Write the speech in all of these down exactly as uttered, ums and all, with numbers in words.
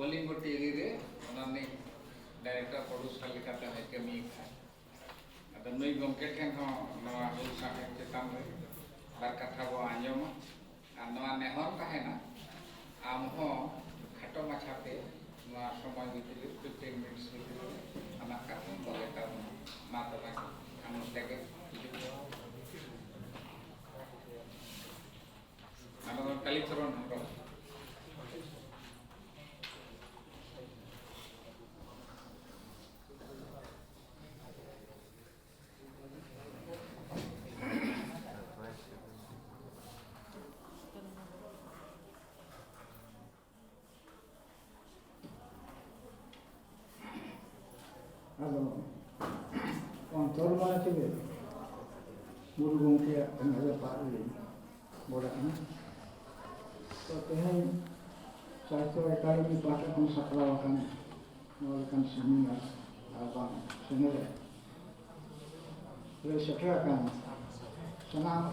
Kalinga TV ᱨᱮ ᱚᱱᱟ ᱨᱤᱱᱤᱡ ᱰᱟᱭᱨᱮᱠᱴᱚᱨ ᱯᱨᱚᱰᱭᱩᱥᱟᱨ ᱞᱮᱠᱟᱛᱮ ᱦᱚᱸᱭ ᱠᱟᱹᱢᱤ ᱟᱠᱟᱫᱼᱟ᱾ ᱟᱫᱚ ᱱᱩᱭ ᱜᱚᱢᱠᱮ ᱴᱷᱮᱱ ᱦᱚᱸ ᱱᱚᱣᱟ ᱦᱩᱞ ᱥᱟᱶᱦᱮᱫ ᱪᱮᱛᱟᱱ ᱨᱮ ᱵᱟᱨ ᱠᱟᱛᱷᱟ ᱵᱚ ᱟᱸᱡᱚᱢᱟ᱾ ᱟᱨ ᱱᱚᱣᱟ ᱱᱮᱦᱚᱨ ᱛᱟᱦᱮᱱᱟ, ᱟᱢ ᱦᱚᱸ ᱠᱷᱟᱴᱚ ᱢᱟᱪᱷᱟᱛᱮ ᱱᱚᱣᱟ ᱥᱚᱢᱚᱭ ᱵᱷᱤᱛᱨᱤ, ᱯᱷᱤᱯᱴᱤᱱ ᱢᱤᱱᱤᱴᱥ ᱵᱷᱤᱛᱨᱤ ᱨᱮ ᱟᱢᱟᱜ ᱠᱟᱛᱷᱟᱢ ᱫᱚᱦᱚᱭ ᱛᱟᱵᱚᱱᱟ᱾ ᱢᱟ ᱛᱚᱵᱮ, ᱟᱢ ᱱᱚᱛᱮ ᱜᱮ ᱦᱤᱡᱩᱜ ᱢᱮ᱾ ᱟᱫᱚ ᱠᱟᱞᱤᱪᱚᱨᱚᱱ ᱦᱮᱢᱵᱨᱚᱢ᱾ ᱟᱫᱚ ᱚᱱᱛᱚᱨ ᱢᱚᱱᱮ ᱛᱮᱜᱮ ᱜᱩᱨᱩ ᱜᱚᱢᱠᱮᱭᱟᱜ ᱠᱟᱹᱢᱤ ᱨᱮ ᱯᱟᱲᱟᱜ ᱞᱤᱧ ᱜᱚᱰ ᱟᱠᱟᱱᱟ᱾ ᱛᱚ, ᱛᱮᱦᱮᱧ ᱥᱟᱦᱤᱛᱛᱚ ᱮᱠᱟᱰᱮᱢᱤ ᱯᱟᱦᱴᱟ ᱠᱷᱚᱱ ᱥᱟᱯᱲᱟᱣ ᱟᱠᱟᱱ ᱱᱚᱣᱟ ᱞᱮᱠᱟᱱ ᱥᱮᱢᱤᱱᱟᱨ ᱟᱨ ᱵᱟᱝ ᱥᱮᱢᱤᱱᱟᱨ ᱨᱮ ᱥᱮᱴᱮᱨ ᱟᱠᱟᱱ ᱥᱟᱱᱟᱢ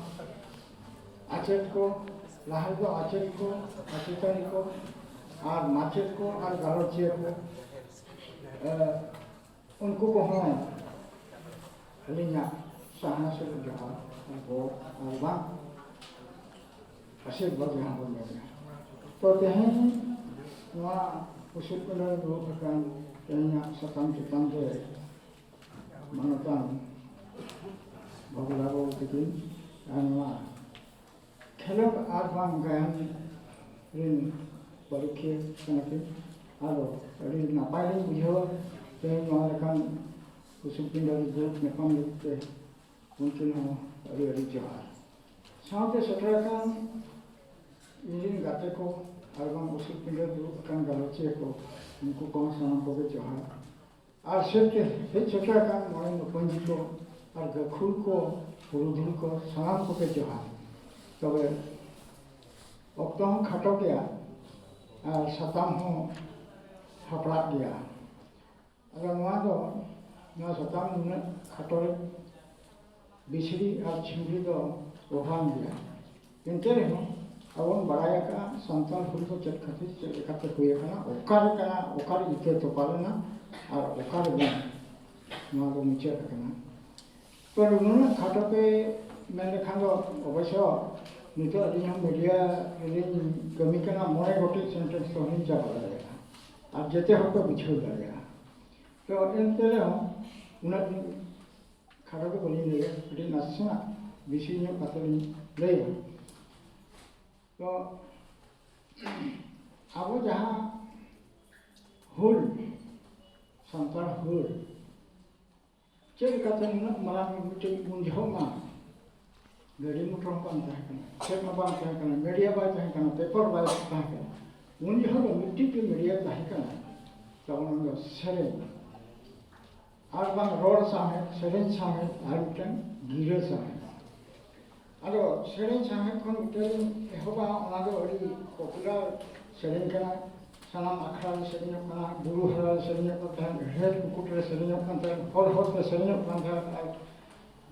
ᱟᱪᱮᱛ ᱠᱚ, ᱞᱟᱦᱟ ᱨᱮᱫᱚ ᱟᱪᱮᱛ ᱠᱚ, ᱢᱟᱪᱮᱛᱟᱹᱱᱤ ᱠᱚ ᱟᱨ ᱢᱟᱪᱮᱛ ᱠᱚ ᱟᱨ ᱜᱟᱞᱚᱪᱤᱭᱟᱹ ᱠᱚ, ᱮ, ᱩᱱᱠᱩ ᱠᱚᱦᱚᱸ ᱟᱹᱞᱤᱧᱟᱜ ᱥᱟᱦᱱᱟ ᱥᱮᱫ ᱡᱚᱦᱟᱨ ᱟᱨ ᱜᱚᱰ ᱟᱨ ᱵᱟᱝ ᱟᱥᱤᱨᱵᱟᱫᱽ ᱡᱟᱦᱟᱸ ᱵᱚᱱ ᱧᱟᱢᱟ᱾ ᱛᱚ, ᱛᱮᱦᱮᱧ ᱱᱚᱣᱟ ᱩᱥᱩᱞ ᱯᱤᱸᱰᱟᱹ ᱨᱮ ᱫᱩᱲᱩᱵ ᱟᱠᱟᱱ ᱛᱮᱦᱮᱧᱟᱜ ᱥᱟᱛᱟᱢ ᱪᱮᱛᱟᱱ ᱨᱮ ᱢᱟᱱᱚᱛᱟᱱ ᱵᱟᱵᱩᱞᱟᱞ ᱵᱟᱵᱩ ᱛᱟᱹᱠᱤᱱ ᱟᱨ ᱱᱚᱣᱟ ᱠᱷᱮᱞᱳᱰ ᱟᱨ ᱵᱟᱝ ᱜᱟᱭᱟᱱ ᱨᱤᱱ ᱯᱟᱹᱨᱩᱠᱷᱤᱭᱟᱹ ᱠᱟᱱᱟ ᱠᱤᱱ᱾ ᱟᱫᱚ ᱟᱹᱰᱤ ᱱᱟᱯᱟᱭ ᱞᱤᱧ ᱵᱩᱡᱷᱟᱹᱣᱟ ᱛᱮᱦᱮᱧ ᱱᱚᱣᱟ ᱞᱮᱠᱟᱱ ᱩᱥᱩᱞ ᱯᱤᱸᱰᱟᱹ ᱨᱮ ᱫᱩᱲᱩᱵ ᱧᱟᱯᱟᱢ ᱞᱟᱹᱜᱤᱫ ᱛᱮ ᱩᱱᱠᱤᱱ ᱦᱚᱸ ᱟᱹᱰᱤ ᱟᱹᱰᱤ ᱡᱚᱦᱟᱨ᱾ ᱥᱟᱶᱛᱮ ᱥᱮᱴᱮᱨ ᱟᱠᱟᱱ ᱤᱧ ᱨᱤᱱ ᱜᱟᱛᱮ ᱠᱚ ᱟᱨ ᱵᱟᱝ ᱩᱥᱩᱞ ᱯᱤᱸᱰᱟᱹ ᱨᱮ ᱫᱩᱲᱩᱵ ᱟᱠᱟᱱ ᱜᱟᱞᱚᱪᱤᱭᱟᱹ ᱠᱚ, ᱩᱱᱠᱩ ᱠᱚᱦᱚᱸ ᱥᱟᱱᱟᱢ ᱠᱚᱜᱮ ᱡᱚᱦᱟᱨ᱾ ᱟᱨ ᱥᱮᱴ-, ᱦᱮᱡ ᱥᱮᱴᱮᱨ ᱟᱠᱟᱱ ᱢᱚᱬᱮ ᱢᱟᱹᱯᱟᱹᱧᱡᱤ ᱠᱚ ᱟᱨ ᱜᱟᱹᱠᱷᱩᱲ ᱠᱚ, ᱯᱩᱨᱩᱫᱷᱩᱞ ᱠᱚ, ᱥᱟᱱᱟᱢ ᱠᱚᱜᱮ ᱡᱚᱦᱟᱨ᱾ ᱛᱚᱵᱮ ᱚᱠᱛᱚ ᱦᱚᱸ ᱠᱷᱟᱴᱚ ᱜᱮᱭᱟ ᱟᱨ ᱥᱟᱛᱟᱢ ᱦᱚᱸ ᱦᱟᱯᱲᱟᱜ ᱜᱮᱭᱟ᱾ ᱟᱫᱚ ᱱᱚᱣᱟ ᱫᱚ, ᱱᱚᱣᱟ ᱥᱟᱛᱟᱢ ᱱᱩᱱᱟᱹᱜ ᱠᱷᱟᱴᱚ ᱨᱮ ᱵᱤᱥᱲᱤ ᱟᱨ ᱪᱷᱤᱢᱲᱤ ᱫᱚ ᱚᱵᱷᱟᱱ ᱜᱮᱭᱟ᱾ ᱮᱱᱛᱮ ᱨᱮᱦᱚᱸ ᱵᱚᱱ ᱵᱟᱲᱟᱭ ᱟᱠᱟᱫᱼᱟ ᱥᱟᱱᱛᱟᱲ ᱦᱩᱞ ᱫᱚ ᱪᱮᱫ ᱠᱷᱟᱹᱛᱤᱨ, ᱪᱮᱫ ᱞᱮᱠᱟᱛᱮ ᱦᱩᱭ ᱟᱠᱟᱱᱟ, ᱚᱠᱟᱨᱮ ᱠᱟᱱᱟ, ᱚᱠᱟᱨᱮ ᱤᱛᱟᱹ ᱛᱚᱯᱟ ᱞᱮᱱᱟ, ᱟᱨ ᱚᱠᱟᱨᱮ ᱵᱟᱝ, ᱱᱚᱣᱟ ᱫᱚ ᱢᱩᱪᱟᱹᱫ ᱟᱠᱟᱱᱟ᱾ ᱛᱚ ᱱᱩᱱᱟᱹᱜ ᱠᱷᱟᱴᱚ ᱛᱮ ᱢᱮᱱ ᱞᱮᱠᱷᱟᱱ ᱫᱚ ᱚᱵᱚᱥᱥᱚ ᱱᱤᱛᱚᱜ ᱟᱹᱞᱤᱧ ᱦᱚᱸ ᱢᱤᱰᱤᱭᱟ ᱨᱮᱞᱤᱧ ᱠᱟᱹᱢᱤ ᱠᱟᱱᱟ, ᱢᱚᱬᱮ ᱜᱚᱴᱮᱡ ᱥᱮᱱᱴᱮᱱᱥ ᱛᱮᱦᱚᱸ ᱞᱤᱧ ᱪᱟᱵᱟ ᱫᱟᱲᱮᱭᱟᱜᱼᱟ ᱟᱨ ᱡᱮᱛᱮ ᱦᱚᱲ ᱠᱚ ᱵᱩᱡᱷᱟᱹᱣ ᱫᱟᱲᱮᱭᱟᱜᱼᱟ᱾ ᱛᱚ ᱮᱱᱛᱮ ᱨᱮᱦᱚᱸ ᱩᱱᱟᱹᱜ ᱫᱤᱱ ᱠᱷᱟᱴᱚ ᱫᱚ ᱵᱟᱹᱞᱤᱧ ᱞᱟᱹᱭᱟ, ᱠᱟᱹᱴᱤᱡ ᱱᱟᱥᱮᱱᱟᱜ ᱵᱮᱥᱤ ᱧᱚᱜ ᱠᱟᱛᱮ ᱞᱤᱧ ᱞᱟᱹᱭᱟ᱾ ᱛᱚ ᱟᱵᱚ ᱡᱟᱦᱟᱸ ᱦᱩᱞ, ᱥᱟᱱᱛᱟᱲ ᱦᱩᱞ, ᱪᱮᱫ ᱞᱮᱠᱟᱛᱮ ᱱᱩᱱᱟᱹᱜ ᱢᱟᱨᱟᱝ ᱢᱤᱫᱴᱮᱡ ᱩᱱ ᱡᱚᱦᱚᱜ ᱢᱟ ᱜᱟᱹᱰᱤ ᱢᱚᱴᱚᱨ ᱦᱚᱸ ᱵᱟᱝ ᱛᱟᱦᱮᱸ ᱠᱟᱱᱟ, ᱪᱮᱫ ᱦᱚᱸ ᱵᱟᱝ ᱛᱟᱦᱮᱸ ᱠᱟᱱᱟ, ᱢᱤᱰᱤᱭᱟ ᱵᱟᱭ ᱛᱟᱦᱮᱸ ᱠᱟᱱᱟ, ᱯᱮᱯᱟᱨ ᱵᱟᱭ ᱛᱟᱦᱮᱸ ᱠᱟᱱᱟ᱾ ᱩᱱ ᱡᱚᱦᱚᱜ ᱫᱚ ᱢᱤᱫᱴᱤᱡ ᱜᱮ ᱢᱤᱰᱤᱭᱟ ᱛᱟᱦᱮᱸ ᱠᱟᱱᱟ, ᱛᱟᱵᱚᱱ ᱚᱱᱟ ᱫᱚ ᱥᱮᱨᱮᱧ, ᱟᱨ ᱵᱟᱝ ᱨᱚᱲ ᱥᱟᱶᱦᱮᱫ, ᱥᱮᱨᱮᱧ ᱥᱟᱶᱦᱮᱫ, ᱟᱨ ᱢᱤᱫᱴᱟᱝ ᱜᱤᱨᱟᱹ ᱥᱟᱶᱦᱮᱫ᱾ ᱟᱫᱚ ᱥᱮᱨᱮᱧ ᱥᱟᱶᱦᱮᱫ ᱠᱷᱚᱱ ᱢᱤᱫᱴᱟᱝ ᱞᱤᱧ ᱮᱦᱚᱵᱟ, ᱚᱱᱟ ᱫᱚ ᱟᱹᱰᱤ ᱯᱚᱯᱩᱞᱟᱨ ᱥᱮᱨᱮᱧ ᱠᱟᱱᱟ᱾ ᱥᱟᱱᱟᱢ ᱟᱠᱷᱲᱟ ᱨᱮ ᱥᱮᱨᱮᱧᱚᱜ ᱠᱟᱱᱟ, ᱵᱩᱨᱩ ᱦᱟᱨᱟ ᱨᱮ ᱥᱮᱨᱮᱧᱚᱜ ᱠᱟᱱ ᱛᱟᱦᱮᱸᱫ, ᱦᱮᱲᱦᱮᱫ ᱢᱩᱠᱩᱴ ᱨᱮ ᱥᱮᱨᱮᱧᱚᱜ ᱠᱟᱱ ᱛᱟᱦᱮᱸᱫ, ᱦᱚᱨ ᱦᱚᱨ ᱛᱮ ᱥᱮᱨᱮᱧᱚᱜ ᱠᱟᱱ ᱛᱟᱦᱮᱸᱫ᱾ ᱟᱨ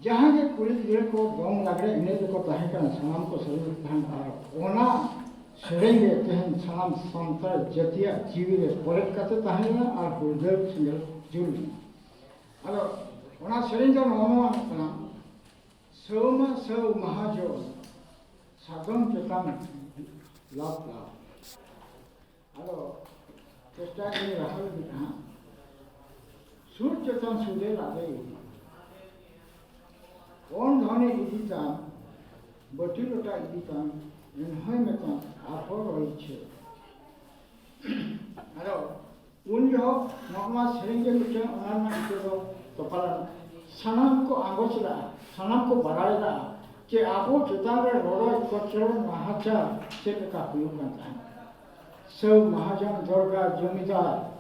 ᱡᱟᱦᱟᱸ ᱜᱮ ᱠᱩᱲᱤ ᱜᱤᱫᱽᱨᱟᱹ ᱠᱚ ᱫᱚᱝ ᱞᱟᱜᱽᱲᱮ ᱮᱱᱮᱡ ᱨᱮᱠᱚ ᱛᱟᱦᱮᱸ ᱠᱟᱱᱟ, ᱥᱟᱱᱟᱢ ᱠᱚ ᱥᱮᱨᱮᱧᱮᱫ ᱛᱟᱦᱮᱸᱫ᱾ ᱟᱨ ᱚᱱᱟ ᱥᱮᱨᱮᱧ ᱜᱮ ᱛᱮᱦᱮᱧ ᱥᱟᱱᱟᱢ ᱥᱟᱱᱛᱟᱲ ᱡᱟᱹᱛᱤᱭᱟᱜ ᱡᱤᱣᱤ ᱨᱮ ᱯᱚᱨᱮᱫ ᱠᱟᱛᱮ ᱛᱟᱦᱮᱸ ᱞᱮᱱᱟ ᱟᱨ ᱦᱩᱞᱫᱟᱹᱨ ᱥᱮᱸᱜᱮᱞ ᱡᱩᱞ ᱞᱮᱱᱟ᱾ ᱟᱫᱚ ᱚᱱᱟ ᱥᱮᱨᱮᱧ ᱫᱚ ᱱᱚᱜᱼᱚ ᱱᱚᱣᱟ ᱠᱟᱱᱟ, ᱥᱟᱹᱣ ᱢᱟ ᱥᱟᱹᱣ ᱢᱟᱦᱟᱡᱚᱱ, ᱥᱟᱫᱚᱢ ᱪᱮᱛᱟᱱ ᱞᱟᱯ ᱞᱟᱯ᱾ ᱟᱫᱚ ᱪᱮᱥᱴᱟᱭ ᱤᱧ ᱨᱟᱦᱟ ᱞᱟᱹᱜᱤᱫ ᱦᱟᱸᱜ᱾ ᱥᱩᱨ ᱪᱮᱛᱟᱱ ᱥᱩᱫᱮ ᱞᱟᱫᱮ ᱤᱫᱤ᱾ ᱚᱱ ᱫᱷᱚᱱᱮ ᱤᱫᱤ ᱛᱟᱢ, ᱵᱟᱹᱴᱤ ᱞᱚᱴᱟ ᱤᱫᱤ ᱛᱟᱢ, ᱮᱱᱦᱚᱸᱭ ᱢᱮᱛᱟᱢ ᱟᱨᱦᱚᱸ ᱨᱚᱲ ᱤᱪᱪᱷᱟᱹ᱾ ᱟᱫᱚ ᱩᱱ ᱡᱚᱦᱚᱜ ᱱᱚᱜᱼᱚ ᱱᱚᱣᱟ ᱥᱮᱨᱮᱧ ᱜᱮ ᱢᱤᱫᱴᱟᱝ ᱚᱱᱟ ᱨᱮᱱᱟᱜ ᱤᱛᱟᱹ ᱫᱚ ᱛᱚᱯᱟ ᱞᱮᱱᱟ᱾ ᱥᱟᱱᱟᱢ ᱠᱚ ᱟᱸᱜᱚᱪ ᱞᱮᱫᱼᱟ, ᱥᱟᱱᱟᱢ ᱠᱚ ᱵᱟᱲᱟᱭ ᱞᱮᱫᱼᱟ ᱡᱮ ᱟᱵᱚ ᱪᱮᱛᱟᱱ ᱨᱮ ᱨᱚᱰᱚᱡ ᱠᱚᱪᱞᱚᱱ ᱱᱟᱦᱟᱪᱟᱨ ᱪᱮᱫ ᱞᱮᱠᱟ ᱦᱩᱭᱩᱜ ᱠᱟᱱ ᱛᱟᱦᱮᱸᱫ᱾ ᱥᱟᱹᱣ ᱢᱟᱦᱟᱡᱚᱱ ᱫᱚᱨᱜᱟ ᱡᱚᱢᱤᱫᱟᱨ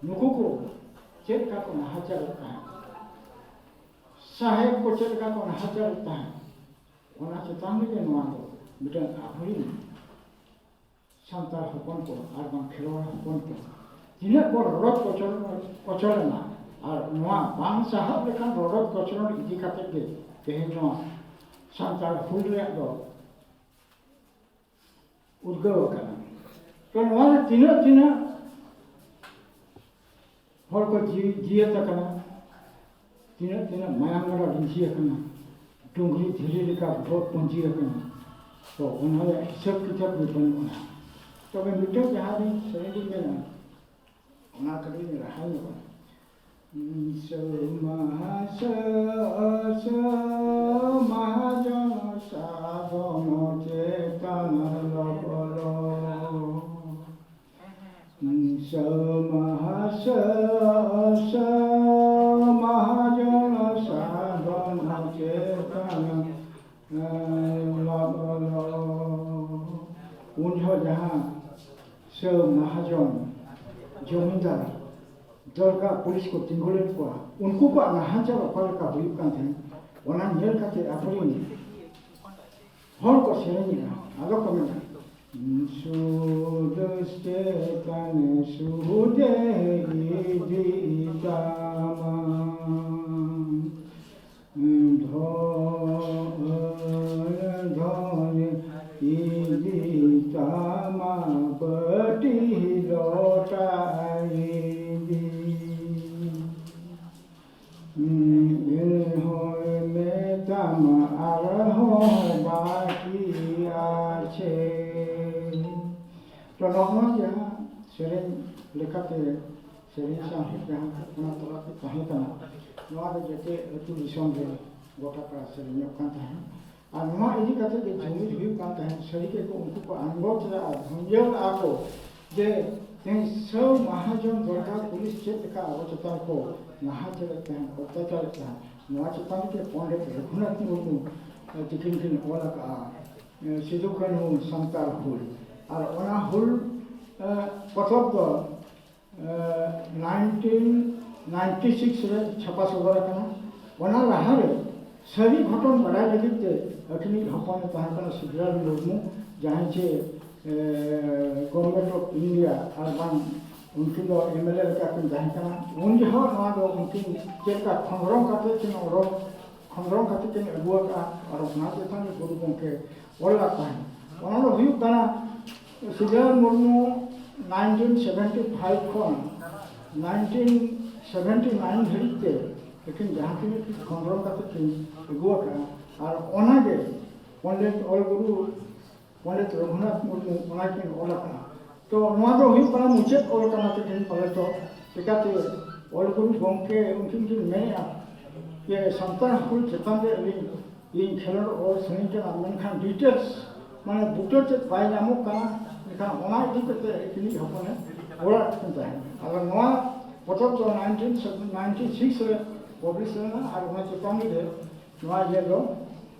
ᱱᱩᱠᱩ ᱠᱚ ᱪᱮᱫ ᱞᱮᱠᱟ ᱠᱚ ᱱᱟᱦᱟᱪᱟᱨᱮᱫ ᱛᱟᱦᱮᱸᱫ, ᱥᱟᱦᱮᱵ ᱠᱚ ᱪᱮᱫ ᱞᱮᱠᱟ ᱠᱚ ᱱᱟᱦᱟᱪᱟᱨᱮᱫ ᱛᱟᱦᱮᱸᱫ, ᱚᱱᱟ ᱪᱮᱛᱟᱱ ᱨᱮᱜᱮ ᱱᱚᱣᱟ ᱫᱚ ᱢᱤᱫᱴᱟᱝ ᱟᱵᱚᱨᱮᱱ ᱥᱟᱱᱛᱟᱲ ᱦᱚᱯᱚᱱ ᱠᱚ ᱟᱨ ᱵᱟᱝ ᱠᱷᱮᱨᱣᱟᱲ ᱦᱚᱯᱚᱱ ᱠᱚ ᱛᱤᱱᱟᱹᱜ ᱵᱚᱱ ᱨᱚᱰᱚᱡ ᱠᱚᱪᱚᱞ-, ᱠᱚᱪᱚᱞᱮᱱᱟ, ᱟᱨ ᱱᱚᱣᱟ ᱵᱟᱝ ᱥᱟᱦᱟᱵ ᱞᱮᱠᱟᱱ ᱨᱚᱰᱚᱡ ᱠᱚᱪᱚᱞᱚᱱ ᱤᱫᱤ ᱠᱟᱛᱮ ᱜᱮ ᱛᱮᱦᱮᱧ ᱱᱚᱣᱟ ᱥᱟᱱᱛᱟᱲ ᱦᱩᱞ ᱨᱮᱭᱟᱜ ᱫᱚ ᱩᱫᱽᱜᱟᱹᱣ ᱟᱠᱟᱱᱟ᱾ ᱛᱚ ᱱᱚᱣᱟ ᱨᱮ ᱛᱤᱱᱟᱹᱜ ᱛᱤᱱᱟᱹᱜ ᱦᱚᱲ ᱠᱚ ᱡᱤᱣᱤ ᱡᱤᱭᱟᱹᱛ ᱟᱠᱟᱱᱟ, ᱛᱤᱱᱟᱹᱜ ᱛᱤᱱᱟᱹᱜ ᱢᱟᱭᱟᱢ ᱜᱟᱰᱟ ᱞᱤᱸᱡᱤ ᱟᱠᱟᱱᱟ, ᱰᱩᱝᱨᱤ ᱫᱷᱤᱨᱤ ᱞᱮᱠᱟ ᱵᱚᱦᱚᱜ ᱯᱩᱸᱡᱤ ᱟᱠᱟᱱᱟ, ᱛᱚ ᱚᱱᱟ ᱨᱮᱭᱟᱜ ᱦᱤᱥᱟᱹᱵ ᱠᱤᱛᱟᱹᱵ ᱜᱮ ᱵᱟᱹᱱᱩᱜᱼᱟ᱾ ᱛᱚᱵᱮ ᱢᱤᱫᱴᱟᱝ ᱡᱟᱦᱟᱸ ᱨᱤᱧ ᱥᱮᱨᱮᱧ ᱨᱤᱧ ᱢᱮᱱᱟ, ᱚᱱᱟ ᱠᱟᱹᱴᱤᱡ ᱨᱟᱦᱟ ᱧᱚᱜᱼᱟ᱾ ᱥᱟᱹᱣ ᱢᱟᱦᱟ ᱥᱟᱹᱣ ᱥᱟᱹᱣ ᱢᱟᱦᱟᱡᱚᱱ ᱥᱟᱫᱚᱢ ᱪᱮᱛᱟᱱ ᱞᱚᱵᱚᱞᱚ᱾ ᱥᱟᱹᱣ ᱢᱟᱦᱟ ᱥᱟᱹᱣ ᱥᱟᱹᱣ ᱢᱟᱦᱟᱡᱚᱱ ᱥᱟᱫᱚᱢ ᱪᱮᱛᱟᱱ ᱞᱚᱵᱚᱞᱚ᱾ ᱩᱱ ᱡᱚᱦᱚᱜ ᱡᱟᱦᱟᱸ ᱥᱟᱹᱣ ᱢᱟᱦᱟᱡᱚᱱ ᱡᱚᱢᱤᱱᱫᱟᱨ ᱫᱚᱨᱜᱟ ᱯᱩᱞᱤᱥ ᱠᱚ ᱛᱤᱸᱜᱩ ᱞᱮᱫ ᱠᱚᱣᱟ, ᱩᱱᱠᱩ ᱠᱚᱣᱟᱜ ᱱᱟᱦᱟᱪᱟᱨ ᱚᱠᱟ ᱞᱮᱠᱟ ᱦᱩᱭᱩᱜ ᱠᱟᱱ ᱛᱟᱦᱮᱸᱫ, ᱚᱱᱟ ᱧᱮᱞ ᱠᱟᱛᱮ ᱟᱵᱚᱨᱮᱱ ᱦᱚᱲ ᱠᱚ ᱥᱮᱨᱮᱧᱮᱫᱼᱟ᱾ ᱟᱫᱚ ᱠᱚ ᱢᱮᱱᱟ, ᱥᱩᱫ ᱪᱮᱛᱟᱱ ᱥᱩᱫᱮ ᱤᱫᱤ ᱛᱟᱢᱟ᱾ ᱫᱷᱚᱱ ᱫᱷᱚᱱ ᱤᱫᱤ ᱛᱟᱢᱟ ᱵᱟᱹᱴᱤ ᱞᱚᱴᱟ ᱤᱫᱤ᱾ ᱮᱱᱦᱚᱸᱭ ᱢᱮᱛᱟᱢᱟ ᱟᱨᱦᱚᱸ ᱵᱟᱹᱠᱤ ᱟᱪᱷᱮ᱾ ᱛᱚ ᱱᱚᱜᱼᱚᱭ ᱡᱟᱦᱟᱸ ᱥᱮᱨᱮᱧ ᱞᱮᱠᱟᱛᱮ ᱥᱮᱨᱮᱧ ᱥᱟᱶᱦᱮᱫ ᱡᱟᱦᱟᱸ ᱚᱱᱟ ᱛᱟᱞᱟᱛᱮ ᱛᱟᱦᱮᱸ ᱠᱟᱱᱟ, ᱱᱚᱣᱟ ᱫᱚ ᱡᱚᱛᱚ ᱟᱹᱛᱩ ᱫᱤᱥᱚᱢ ᱨᱮ ᱜᱚᱴᱟ ᱯᱟᱲᱟ ᱥᱮᱨᱮᱧᱚᱜ ᱠᱟᱱ ᱛᱟᱦᱮᱸᱫ᱾ ᱟᱨ ᱱᱚᱣᱟ ᱤᱫᱤ ᱠᱟᱛᱮ ᱜᱮ ᱡᱩᱢᱤᱫ ᱦᱩᱭᱩᱜ ᱠᱟᱱ ᱛᱟᱦᱮᱸᱫ᱾ ᱥᱟᱹᱨᱤ ᱜᱮ ᱠᱚ ᱩᱱᱠᱩ ᱠᱚ ᱟᱸᱜᱚᱪ ᱞᱮᱫᱼᱟ, ᱵᱷᱩᱸᱡᱟᱹᱣ ᱞᱮᱫᱼᱟ ᱠᱚ ᱡᱮ ᱛᱮᱦᱮᱧ ᱥᱟᱹᱣ ᱢᱟᱦᱟᱡᱚᱱ ᱫᱚᱨᱜᱟ ᱯᱩᱞᱤᱥ ᱪᱮᱫ ᱞᱮᱠᱟ ᱟᱵᱚ ᱪᱮᱛᱟᱱ ᱠᱚ ᱱᱟᱦᱟᱪᱟᱨᱮᱫ ᱛᱟᱦᱮᱸᱫ, ᱚᱛᱛᱟᱪᱟᱨᱮᱫ ᱛᱟᱦᱮᱸᱫ, ᱱᱚᱣᱟ ᱪᱮᱛᱟᱱ ᱨᱮᱜᱮ ᱯᱚᱱᱰᱤᱛ ᱨᱚᱜᱷᱩᱱᱟᱛᱷ ᱢᱩᱨᱢᱩ ᱛᱤᱠᱤᱱ ᱠᱤᱱ ᱚᱞ ᱟᱠᱟᱫᱼᱟ, ᱥᱤᱫᱩ ᱠᱟᱹᱱᱦᱩ ᱥᱟᱱᱛᱟᱲ ᱦᱩᱞ᱾ ᱟᱨ ᱚᱱᱟ ᱦᱩᱞ ᱯᱚᱛᱚᱵ ᱫᱚ ᱱᱟᱭᱤᱱᱴᱤᱱ ᱱᱟᱭᱤᱱᱴᱤ ᱥᱤᱠᱥ ᱨᱮ ᱪᱷᱟᱯᱟ ᱥᱚᱫᱚᱨ ᱟᱠᱟᱱᱟ᱾ ᱚᱱᱟ ᱞᱟᱦᱟᱨᱮ ᱥᱟᱹᱨᱤ ᱜᱷᱚᱴᱚᱱ ᱵᱟᱰᱟᱭ ᱞᱟᱹᱜᱤᱫ ᱛᱮ ᱟᱹᱠᱤᱱᱤᱡ ᱦᱚᱯᱚᱱᱮ ᱛᱟᱦᱮᱸ ᱠᱟᱱᱟ ᱥᱤᱵᱽᱨᱟᱞᱤ ᱢᱩᱨᱢᱩ, ᱡᱟᱦᱟᱸᱭ ᱪᱮ ᱜᱚᱵᱷᱚᱨᱱᱢᱮᱱᱴ ᱚᱯᱷ ᱤᱱᱰᱤᱭᱟ ᱟᱨ ᱵᱟᱝ ᱩᱱᱠᱤᱱ ᱫᱚ ᱮᱢ ᱮᱞ ᱮ ᱞᱮᱠᱟ ᱠᱤᱱ ᱛᱟᱦᱮᱸ ᱠᱟᱱᱟ᱾ ᱩᱱ ᱡᱚᱦᱚᱜ ᱱᱚᱣᱟ ᱫᱚ ᱩᱱᱠᱤᱱ ᱪᱮᱫ ᱞᱮᱠᱟ ᱠᱷᱚᱸᱫᱽᱨᱚᱝ ᱠᱟᱛᱮ ᱠᱤᱱ ᱚᱰᱚᱠ, ᱠᱷᱚᱸᱫᱽᱨᱚᱝ ᱠᱟᱛᱮ ᱠᱤᱱ ᱟᱹᱜᱩ ᱟᱠᱟᱫᱼᱟ᱾ ᱟᱨ ᱚᱱᱟ ᱪᱮᱛᱟᱱ ᱨᱮ ᱜᱩᱨᱩ ᱜᱚᱢᱠᱮ ᱚᱞ ᱞᱮᱫ ᱛᱟᱦᱮᱸᱫ᱾ ᱚᱱᱟ ᱫᱚ ᱦᱩᱭᱩᱜ ᱠᱟᱱᱟ, ᱥᱤᱨᱡᱚᱱ ᱢᱩᱨᱢᱩ ᱱᱟᱭᱤᱱᱴᱤᱱ ᱥᱮᱵᱷᱮᱱᱴᱤ ᱯᱷᱟᱭᱤᱵᱷ ᱠᱷᱚᱱ ᱱᱟᱭᱤᱱᱴᱤᱱ ᱥᱮᱵᱷᱮᱱᱴᱤ ᱱᱟᱭᱤᱱ ᱫᱷᱟᱹᱨᱤᱡ ᱛᱮ ᱟᱹᱠᱤᱱ ᱡᱟᱦᱟᱸ ᱛᱤᱱᱟᱹᱜ ᱠᱤᱱ ᱠᱷᱚᱸᱫᱽᱨᱚᱱ ᱠᱟᱛᱮ ᱠᱤᱱ ᱟᱹᱜᱩ ᱟᱠᱟᱫᱼᱟ, ᱟᱨ ᱚᱱᱟᱜᱮ ᱯᱚᱱᱰᱤᱛ ᱚᱞ ᱜᱩᱨᱩ ᱯᱚᱱᱰᱤᱛ ᱨᱚᱜᱷᱩᱱᱟᱛᱷ ᱢᱩᱨᱢᱩ ᱚᱱᱟ ᱠᱤᱱ ᱚᱞ ᱟᱠᱟᱫᱼᱟ᱾ ᱛᱚ ᱱᱚᱣᱟ ᱫᱚ ᱦᱩᱭᱩᱜ ᱠᱟᱱᱟ ᱢᱩᱪᱟᱹᱫ ᱚᱞ ᱠᱟᱱᱟ ᱛᱟᱹᱠᱤᱱ ᱯᱟᱞᱮ ᱛᱚ, ᱪᱤᱠᱟᱹᱛᱮ ᱚᱞ ᱜᱩᱨᱩ ᱜᱚᱢᱠᱮ ᱩᱱᱠᱤᱱ ᱠᱤᱱ ᱢᱮᱱᱮᱫᱼᱟ ᱡᱮ ᱥᱟᱱᱛᱟᱲ ᱦᱩᱞ ᱪᱮᱛᱟᱱ ᱨᱮ ᱟᱹᱞᱤᱧ ᱤᱧ ᱠᱷᱮᱞᱳᱰ ᱚᱞ ᱥᱟᱱᱟᱧ ᱠᱟᱱᱟ, ᱢᱮᱱᱠᱷᱟᱱ ᱰᱤᱴᱮᱞᱥ ᱢᱟᱱᱮ ᱵᱩᱴᱟᱹ ᱪᱮᱫ ᱵᱟᱭ ᱧᱟᱢᱚᱜ ᱠᱟᱱᱟ, ᱢᱮᱱᱠᱷᱟᱱ ᱚᱱᱟ ᱤᱫᱤ ᱠᱟᱛᱮ ᱤᱧᱤᱡ ᱦᱚᱯᱚᱱᱮ ᱚᱞᱟᱫ ᱠᱤᱱ ᱛᱟᱦᱮᱸᱫ᱾ ᱟᱫᱚ ᱱᱚᱣᱟ ᱯᱚᱛᱚᱵ ᱫᱚ ᱱᱟᱭᱤᱱᱴᱤᱱ ᱱᱟᱭᱤᱱᱴᱤ ᱥᱤᱠᱥ ᱨᱮ ᱯᱟᱵᱽᱞᱤᱥ ᱞᱮᱱᱟ ᱟᱨ ᱚᱱᱟ ᱪᱮᱛᱟᱱ ᱨᱮ ᱱᱚᱣᱟ ᱤᱭᱟᱹ ᱫᱚ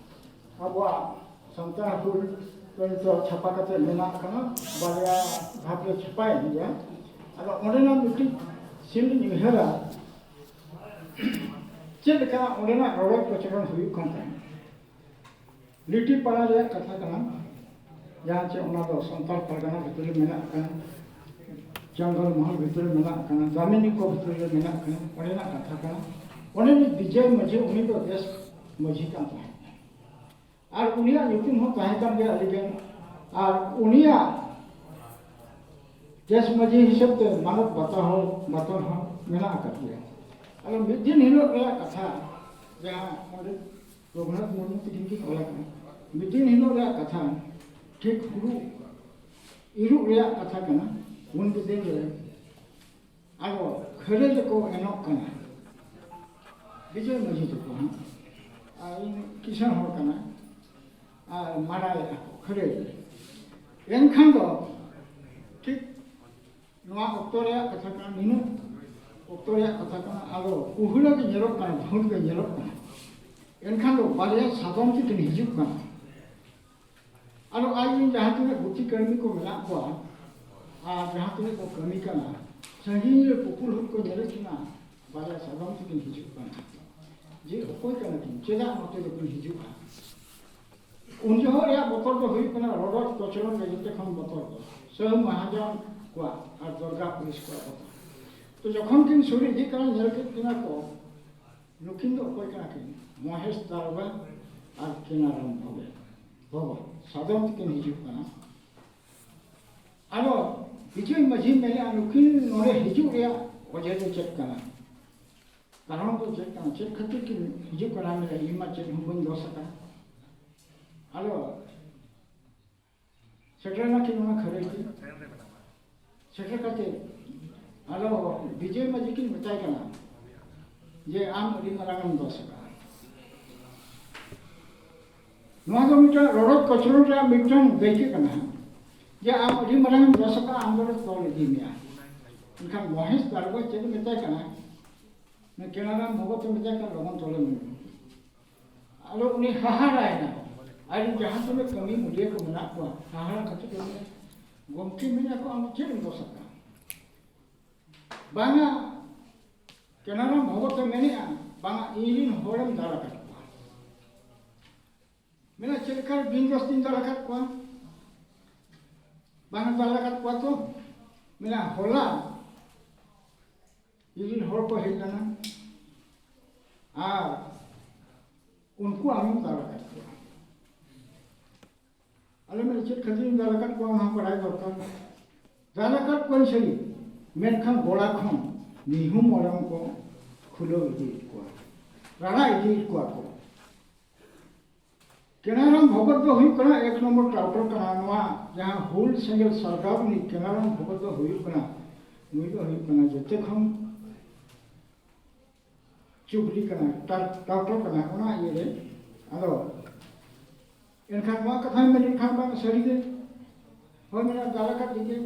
ᱟᱵᱚᱣᱟᱜ ᱥᱟᱱᱛᱟᱲ ᱦᱩᱞ ᱫᱚ ᱱᱤᱛᱚᱜ ᱪᱷᱟᱯᱟ ᱠᱟᱛᱮ ᱢᱮᱱᱟᱜ ᱠᱟᱱᱟ, ᱵᱟᱨᱭᱟ ᱫᱷᱟᱯ ᱨᱮ ᱪᱷᱟᱯᱟᱭᱮᱱ ᱜᱮᱭᱟ᱾ ᱟᱫᱚ ᱚᱸᱰᱮᱱᱟᱜ ᱢᱤᱫᱴᱤᱡ ᱥᱤᱱ ᱞᱤᱧ ᱩᱭᱦᱟᱹᱨᱟ, ᱪᱮᱫ ᱞᱮᱠᱟ ᱚᱸᱰᱮᱱᱟᱜ ᱨᱚᱲᱚ ᱠᱚᱪᱞᱚᱱ ᱦᱩᱭᱩᱜ ᱠᱟᱱ ᱛᱟᱦᱮᱸᱫ᱾ ᱞᱤᱴᱤ ᱯᱟᱲᱟ ᱨᱮᱭᱟᱜ ᱠᱟᱛᱷᱟ ᱠᱟᱱᱟ, ᱡᱟᱦᱟᱸ ᱪᱮ ᱚᱱᱟ ᱫᱚ ᱥᱟᱱᱛᱟᱲ ᱯᱟᱨᱜᱟᱱᱟ ᱵᱷᱤᱛᱨᱤ ᱨᱮ ᱢᱮᱱᱟᱜ ᱠᱟᱱᱟ, ᱡᱚᱝᱜᱚᱞ ᱢᱚᱦᱚᱞ ᱵᱷᱤᱛᱨᱤ ᱨᱮ ᱢᱮᱱᱟᱜ ᱠᱟᱱᱟ, ᱫᱟᱢᱤᱱᱤ ᱠᱚ ᱵᱷᱤᱛᱨᱤ ᱨᱮ ᱢᱮᱱᱟᱜ ᱠᱟᱱᱟ, ᱚᱸᱰᱮᱱᱟᱜ ᱠᱟᱛᱷᱟ ᱠᱟᱱᱟ᱾ ᱚᱸᱰᱮ ᱨᱤᱱᱤᱡ ᱵᱤᱡᱚᱭ ᱢᱟᱹᱡᱷᱤ, ᱩᱱᱤ ᱫᱚ ᱵᱮᱥ ᱢᱟᱹᱡᱷᱤ ᱠᱟᱱ ᱛᱟᱦᱮᱸᱫ, ᱟᱨ ᱩᱱᱤᱭᱟᱜ ᱧᱩᱛᱩᱢ ᱦᱚᱸ ᱛᱟᱦᱮᱸ ᱠᱟᱱ ᱜᱮᱭᱟ ᱟᱹᱰᱤ ᱜᱟᱱ, ᱟᱨ ᱩᱱᱤᱭᱟᱜ ᱫᱮᱥ ᱢᱟᱹᱡᱷᱤ ᱦᱤᱥᱟᱹᱵ ᱛᱮ ᱢᱟᱱᱚᱛ ᱵᱟᱛᱟᱣ ᱦᱚᱸ, ᱵᱟᱛᱟᱣ ᱦᱚᱸ ᱢᱮᱱᱟᱜ ᱟᱠᱟᱫ ᱜᱮᱭᱟ᱾ ᱟᱫᱚ ᱢᱤᱫ ᱫᱤᱱ ᱦᱤᱞᱳᱜ ᱨᱮᱭᱟᱜ ᱠᱟᱛᱷᱟ, ᱡᱟᱦᱟᱸ ᱯᱚᱸᱰᱤᱛ ᱨᱚᱜᱷᱩᱱᱟᱛᱷ ᱢᱩᱨᱢᱩ ᱛᱤᱠᱤᱱ ᱠᱤᱱ ᱚᱞ ᱟᱠᱟᱫᱟ, ᱢᱤᱫ ᱫᱤᱱ ᱦᱤᱞᱳᱜ ᱨᱮᱭᱟᱜ ᱠᱟᱛᱷᱟ, ᱴᱷᱤᱠ ᱦᱩᱲᱩ ᱤᱨᱚᱜ ᱨᱮᱭᱟᱜ ᱠᱟᱛᱷᱟ ᱠᱟᱱᱟ᱾ ᱩᱱ ᱵᱤᱫᱟᱹᱞ ᱨᱮ ᱟᱫᱚ ᱠᱷᱟᱹᱨᱟᱹᱭ ᱨᱮᱠᱚ ᱮᱱᱚᱜ ᱠᱟᱱᱟ ᱵᱤᱡᱚᱭ ᱢᱟᱹᱡᱷᱤ ᱛᱟᱠᱚ ᱦᱚᱸ, ᱟᱨ ᱤᱧ ᱠᱤᱥᱟᱹᱬ ᱦᱚᱲ ᱠᱟᱱᱟ, ᱟᱨ ᱢᱟᱰᱟᱭᱮᱫᱼᱟ ᱠᱚ ᱠᱷᱟᱹᱨᱟᱹᱭ ᱨᱮ᱾ ᱮᱱᱠᱷᱟᱱ ᱫᱚ ᱴᱷᱤᱠ ᱱᱚᱣᱟ ᱚᱠᱛᱚ ᱨᱮᱭᱟᱜ ᱠᱟᱛᱷᱟ ᱠᱟᱱᱟ, ᱱᱤᱱᱟᱹᱜ ᱚᱠᱛᱚ ᱨᱮᱭᱟᱜ ᱠᱟᱛᱷᱟ ᱠᱟᱱᱟ, ᱟᱫᱚ ᱩᱦᱩᱲᱟᱹ ᱜᱮ ᱧᱮᱞᱚᱜ ᱠᱟᱱᱟ, ᱵᱷᱩᱸᱰ ᱜᱮ ᱧᱮᱞᱚᱜ ᱠᱟᱱᱟ᱾ ᱮᱱᱠᱷᱟᱱ ᱫᱚ ᱵᱟᱨᱭᱟ ᱥᱟᱫᱚᱢ ᱛᱮᱠᱤᱱ ᱦᱤᱡᱩᱜ ᱠᱟᱱᱟ᱾ ᱟᱫᱚ ᱟᱡ ᱨᱮᱱ ᱡᱟᱦᱟᱸ ᱛᱤᱱᱟᱹᱜ ᱜᱩᱛᱤ ᱠᱟᱹᱲᱢᱤ ᱠᱚ ᱢᱮᱱᱟᱜ ᱠᱚᱣᱟ ᱟᱨ ᱡᱟᱦᱟᱸ ᱛᱤᱱᱟᱹᱜ ᱠᱚ ᱠᱟᱹᱢᱤ ᱠᱟᱱᱟ, ᱥᱟᱺᱜᱤᱧ ᱨᱮ ᱯᱩᱯᱩᱞ ᱦᱩᱫ ᱠᱚ ᱧᱮᱞᱮᱫ ᱠᱤᱱᱟ, ᱵᱟᱨᱭᱟ ᱥᱟᱫᱚᱢ ᱛᱮᱠᱤᱱ ᱦᱤᱡᱩᱜ ᱠᱟᱱᱟ᱾ ᱡᱮ ᱚᱠᱚᱭ ᱠᱟᱱᱟ ᱠᱤᱱ, ᱪᱮᱫᱟᱜ ᱱᱚᱛᱮ ᱫᱚᱠᱤᱱ ᱦᱤᱡᱩᱜᱼᱟ? ᱩᱱ ᱡᱚᱦᱚᱜ ᱨᱮᱭᱟᱜ ᱵᱚᱛᱚᱨ ᱫᱚ ᱦᱩᱭᱩᱜ ᱠᱟᱱᱟ ᱨᱚᱰᱚᱡ ᱠᱚᱪᱞᱚᱱ ᱜᱮ ᱡᱚᱛᱚ ᱠᱷᱚᱱ ᱵᱚᱛᱚᱨ ᱫᱚ, ᱥᱟᱹᱦᱩ ᱢᱟᱦᱟᱡᱚᱱ ᱠᱚᱣᱟᱜ ᱟᱨ ᱫᱚᱨᱜᱟ ᱯᱩᱞᱤᱥ ᱠᱚᱣᱟᱜ ᱵᱚᱛᱚᱨ᱾ ᱛᱚ ᱡᱚᱠᱷᱚᱱ ᱠᱤᱱ ᱥᱩᱨ ᱤᱫᱤᱜ ᱠᱟᱱᱟ, ᱧᱮᱞ ᱠᱮᱫ ᱠᱤᱱᱟ ᱠᱚ, ᱱᱩᱠᱤᱱ ᱫᱚ ᱚᱠᱚᱭ ᱠᱟᱱᱟ ᱠᱤᱱ? ᱢᱚᱦᱮᱥ ᱫᱟᱨᱚᱜᱟ ᱟᱨ ᱠᱮᱱᱟᱨᱟᱢ ᱵᱷᱚᱜᱮ᱾ ᱵᱟᱵᱟ ᱥᱟᱫᱚᱢ ᱛᱮᱠᱤᱱ ᱦᱤᱡᱩᱜ ᱠᱟᱱᱟ᱾ ᱟᱫᱚ ᱵᱤᱡᱚᱭ ᱢᱟᱹᱡᱷᱤ ᱢᱮᱱᱮᱫᱼᱟ, ᱱᱩᱠᱤᱱ ᱱᱚᱰᱮ ᱦᱤᱡᱩᱜ ᱨᱮᱭᱟᱜ ᱚᱡᱮ ᱫᱚ ᱪᱮᱫ ᱠᱟᱱᱟ? ᱠᱟᱨᱚᱱ ᱫᱚ ᱪᱮᱫ ᱠᱟᱱᱟ? ᱪᱮᱫ ᱠᱷᱟᱹᱛᱤᱨ ᱠᱤᱱ ᱦᱤᱡᱩᱜ ᱠᱟᱱᱟ? ᱢᱮᱱᱮᱫᱼᱟ, ᱤᱧ ᱢᱟ ᱪᱮᱫ ᱦᱚᱸ ᱵᱟᱹᱧ ᱫᱚᱥ ᱟᱠᱟᱫ᱾ ᱟᱫᱚ ᱥᱮᱴᱮᱨ ᱮᱱᱟ ᱠᱤᱱ ᱚᱱᱟ ᱠᱷᱟᱹᱨᱟᱹᱭ ᱛᱮ᱾ ᱥᱮᱴᱮᱨ ᱠᱟᱛᱮ ᱟᱫᱚ ᱵᱤᱡᱚᱭ ᱢᱟᱹᱡᱷᱤ ᱠᱤᱱ ᱢᱮᱛᱟᱭ ᱠᱟᱱᱟ ᱡᱮ, "ᱟᱢ ᱟᱹᱰᱤ ᱢᱟᱨᱟᱝ ᱮᱢ ᱫᱚᱥ ᱟᱠᱟᱫᱟ᱾" ᱱᱚᱣᱟ ᱫᱚ ᱢᱤᱫᱴᱟᱝ ᱨᱚᱰᱚᱡ ᱠᱚᱪᱞᱚᱱ ᱨᱮᱭᱟᱜ ᱢᱤᱫᱴᱟᱝ ᱫᱟᱹᱭᱠᱟᱹ ᱠᱟᱱᱟ, ᱡᱮ ᱟᱢ ᱟᱹᱰᱤ ᱢᱟᱨᱟᱝ ᱮᱢ ᱫᱚᱥ ᱟᱠᱟᱫᱟ, ᱟᱢ ᱫᱚᱞᱮ ᱛᱚᱞ ᱤᱫᱤ ᱢᱮᱭᱟ᱾ ᱮᱱᱠᱷᱟᱱ ᱢᱚᱦᱮᱥ ᱫᱟᱲᱜᱚ ᱪᱮᱫ ᱮ ᱢᱮᱛᱟᱭ ᱠᱟᱱᱟ? ᱠᱮᱱᱟᱨᱟᱢ ᱵᱷᱚᱜᱚᱛ ᱮ ᱢᱮᱛᱟᱭ ᱠᱟᱱᱟ, "ᱞᱚᱜᱚᱱ ᱛᱚᱞᱮ ᱢᱮ᱾" ᱟᱫᱚ ᱩᱱᱤ ᱦᱟᱦᱟᱲᱟᱭᱮᱱᱟ᱾ ᱟᱡ ᱨᱮᱱ ᱡᱟᱦᱟᱸ ᱛᱤᱱᱟᱹᱜ ᱠᱟᱹᱢᱤ ᱢᱩᱞᱤᱭᱟᱹ ᱠᱚ ᱢᱮᱱᱟᱜ ᱠᱚᱣᱟ, ᱦᱟᱦᱟᱲᱟ ᱠᱟᱛᱮ ᱠᱚ ᱢᱮᱱᱟ, "ᱜᱚᱢᱠᱮ", ᱢᱮᱱᱟ ᱠᱚ, "ᱟᱢ ᱪᱮᱫ ᱮᱢ ᱫᱚᱥ ᱟᱠᱟᱫᱟ?" "ᱵᱟᱝᱟ, ᱠᱮᱱᱟᱨᱟᱢ ᱵᱷᱚᱜᱚᱛ ᱮ ᱢᱮᱱᱮᱫᱼᱟ, ᱵᱟᱝᱟ, ᱤᱧ ᱨᱮᱱ ᱦᱚᱲᱮᱢ ᱫᱟᱞ ᱟᱠᱟᱫ ᱠᱚᱣᱟ᱾" ᱢᱮᱱᱟ, "ᱪᱮᱫ ᱞᱮᱠᱟ ᱵᱤᱱ ᱫᱚᱥ ᱛᱤᱧ ᱫᱟᱞ ᱟᱠᱟᱫ ᱠᱚᱣᱟ?" "ᱵᱟᱝᱟ, ᱫᱟᱞ ᱟᱠᱟᱫ ᱠᱚᱣᱟ ᱛᱚ᱾" ᱢᱮᱱᱟ, "ᱦᱚᱞᱟ ᱤᱧ ᱨᱮᱱ ᱦᱚᱲ ᱠᱚ ᱦᱮᱡ ᱞᱮᱱᱟ ᱟᱨ ᱩᱱᱠᱩ ᱟᱢᱮᱢ ᱫᱟᱞ ᱟᱠᱟᱫ ᱠᱚᱣᱟ᱾" ᱟᱞᱮ ᱢᱮᱱᱟ, "ᱪᱮᱫ ᱠᱷᱟᱹᱛᱤᱨ ᱤᱧ ᱫᱟᱞ ᱟᱠᱟᱫ ᱠᱚᱣᱟ, ᱚᱱᱟ ᱦᱚᱸ ᱵᱟᱲᱟᱭ ᱫᱚᱨᱠᱟᱨ᱾" "ᱫᱟᱞ ᱟᱠᱟᱫ ᱠᱚᱣᱟᱧ ᱥᱟᱹᱨᱤ, ᱢᱮᱱᱠᱷᱟᱱ ᱜᱚᱲᱟ ᱠᱷᱚᱱ ᱢᱤᱦᱩ ᱢᱮᱨᱚᱢ ᱠᱚ ᱠᱷᱩᱞᱟᱹᱣ ᱤᱫᱤᱭᱮᱫ ᱠᱚᱣᱟ, ᱨᱟᱲᱟ ᱤᱫᱤᱭᱮᱫ ᱠᱚᱣᱟ ᱠᱚ᱾" ᱠᱮᱱᱟᱨᱟᱢ ᱵᱷᱚᱜᱚᱛ ᱫᱚ ᱦᱩᱭᱩᱜ ᱠᱟᱱᱟ ᱮᱠ ᱱᱚᱢᱵᱚᱨ ᱴᱟᱣᱴᱚᱨ ᱠᱟᱱᱟ᱾ ᱱᱚᱣᱟ ᱡᱟᱦᱟᱸ ᱦᱩᱞ ᱥᱮᱸᱜᱮᱞ ᱥᱟᱨᱜᱟᱣ ᱨᱤᱱᱤᱡ ᱠᱮᱱᱟᱨᱟᱢ ᱵᱷᱚᱜᱚᱛ ᱫᱚ ᱦᱩᱭᱩᱜ ᱠᱟᱱᱟ, ᱱᱩᱭ ᱫᱚ ᱦᱩᱭᱩᱜ ᱠᱟᱱᱟ ᱡᱚᱛᱚ ᱠᱷᱚᱱ ᱪᱩᱜᱽᱞᱤ ᱠᱟᱱᱟ, ᱴᱟ-, ᱴᱟᱣᱴᱚᱨ ᱠᱟᱱᱟ ᱚᱱᱟ ᱤᱭᱟᱹ ᱨᱮ᱾ ᱟᱫᱚ ᱮᱱᱠᱷᱟᱱ ᱱᱚᱣᱟ ᱠᱟᱛᱷᱟᱧ ᱢᱮᱱᱮᱫ ᱠᱷᱟᱱ ᱵᱟᱝ ᱥᱟᱹᱨᱤ ᱜᱮ? ᱦᱳᱭ, ᱢᱮᱱᱟ, ᱫᱟᱞ ᱟᱠᱟᱫ ᱜᱮ,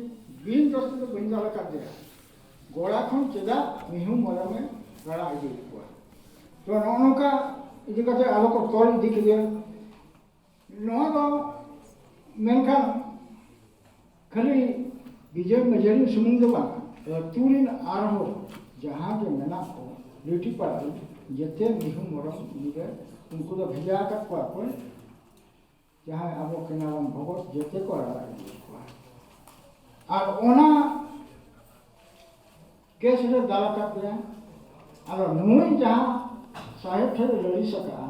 ᱵᱤᱱ ᱫᱚᱥ ᱛᱮᱫᱚ ᱵᱟᱹᱧ ᱫᱟᱞ ᱟᱠᱟᱫ ᱫᱮᱭᱟ᱾ ᱜᱚᱲᱟ ᱠᱷᱚᱱ ᱪᱮᱫᱟᱜ ᱢᱤᱦᱩ ᱢᱮᱨᱚᱢᱮ ᱨᱟᱲᱟ ᱤᱫᱤᱭᱮᱫ ᱠᱚᱣᱟ? ᱛᱚ, ᱱᱚᱜᱼᱚ ᱱᱚᱝᱠᱟ ᱤᱫᱤ ᱠᱟᱛᱮ ᱟᱫᱚ ᱠᱚ ᱛᱚᱞ ᱤᱫᱤ ᱠᱮᱫᱮᱭᱟ᱾ ᱱᱚᱣᱟ ᱫᱚ ᱢᱮᱱᱠᱷᱟᱱ ᱠᱷᱟᱹᱞᱤ ᱵᱤᱡᱚᱭ ᱢᱟᱹᱡᱷᱤ ᱥᱩᱢᱩᱝ ᱫᱚ ᱵᱟᱝ, ᱟᱹᱛᱩ ᱨᱮᱱ ᱟᱨᱦᱚᱸ ᱡᱟᱦᱟᱸ ᱜᱮ ᱢᱮᱱᱟᱜ ᱠᱚ ᱞᱤᱴᱤ ᱯᱟᱲᱟ ᱨᱮᱱ, ᱡᱮᱛᱮ ᱢᱤᱦᱩ ᱢᱮᱨᱚᱢ ᱩᱱᱤ ᱫᱚ, ᱩᱱᱠᱩ ᱫᱚ ᱵᱷᱮᱡᱟ ᱟᱠᱟᱫ ᱠᱚᱣᱟ ᱠᱚ, ᱡᱟᱦᱟᱸᱭ ᱟᱵᱚ ᱠᱮᱱᱟᱨᱟᱢ ᱵᱷᱚᱜᱚᱛ, ᱡᱮᱛᱮ ᱠᱚ ᱨᱟᱲᱟ ᱤᱫᱤᱭᱮᱫ ᱠᱚᱣᱟ᱾ ᱟᱨ ᱚᱱᱟ ᱠᱮᱥ ᱨᱮ ᱫᱟᱞ ᱟᱠᱟᱫ ᱯᱮᱭᱟ᱾ ᱟᱫᱚ ᱱᱩᱭ ᱡᱟᱦᱟᱸ ᱥᱟᱦᱮᱵ ᱴᱷᱮᱱ ᱮ ᱞᱟᱹᱞᱤᱥ ᱟᱠᱟᱫᱼᱟ,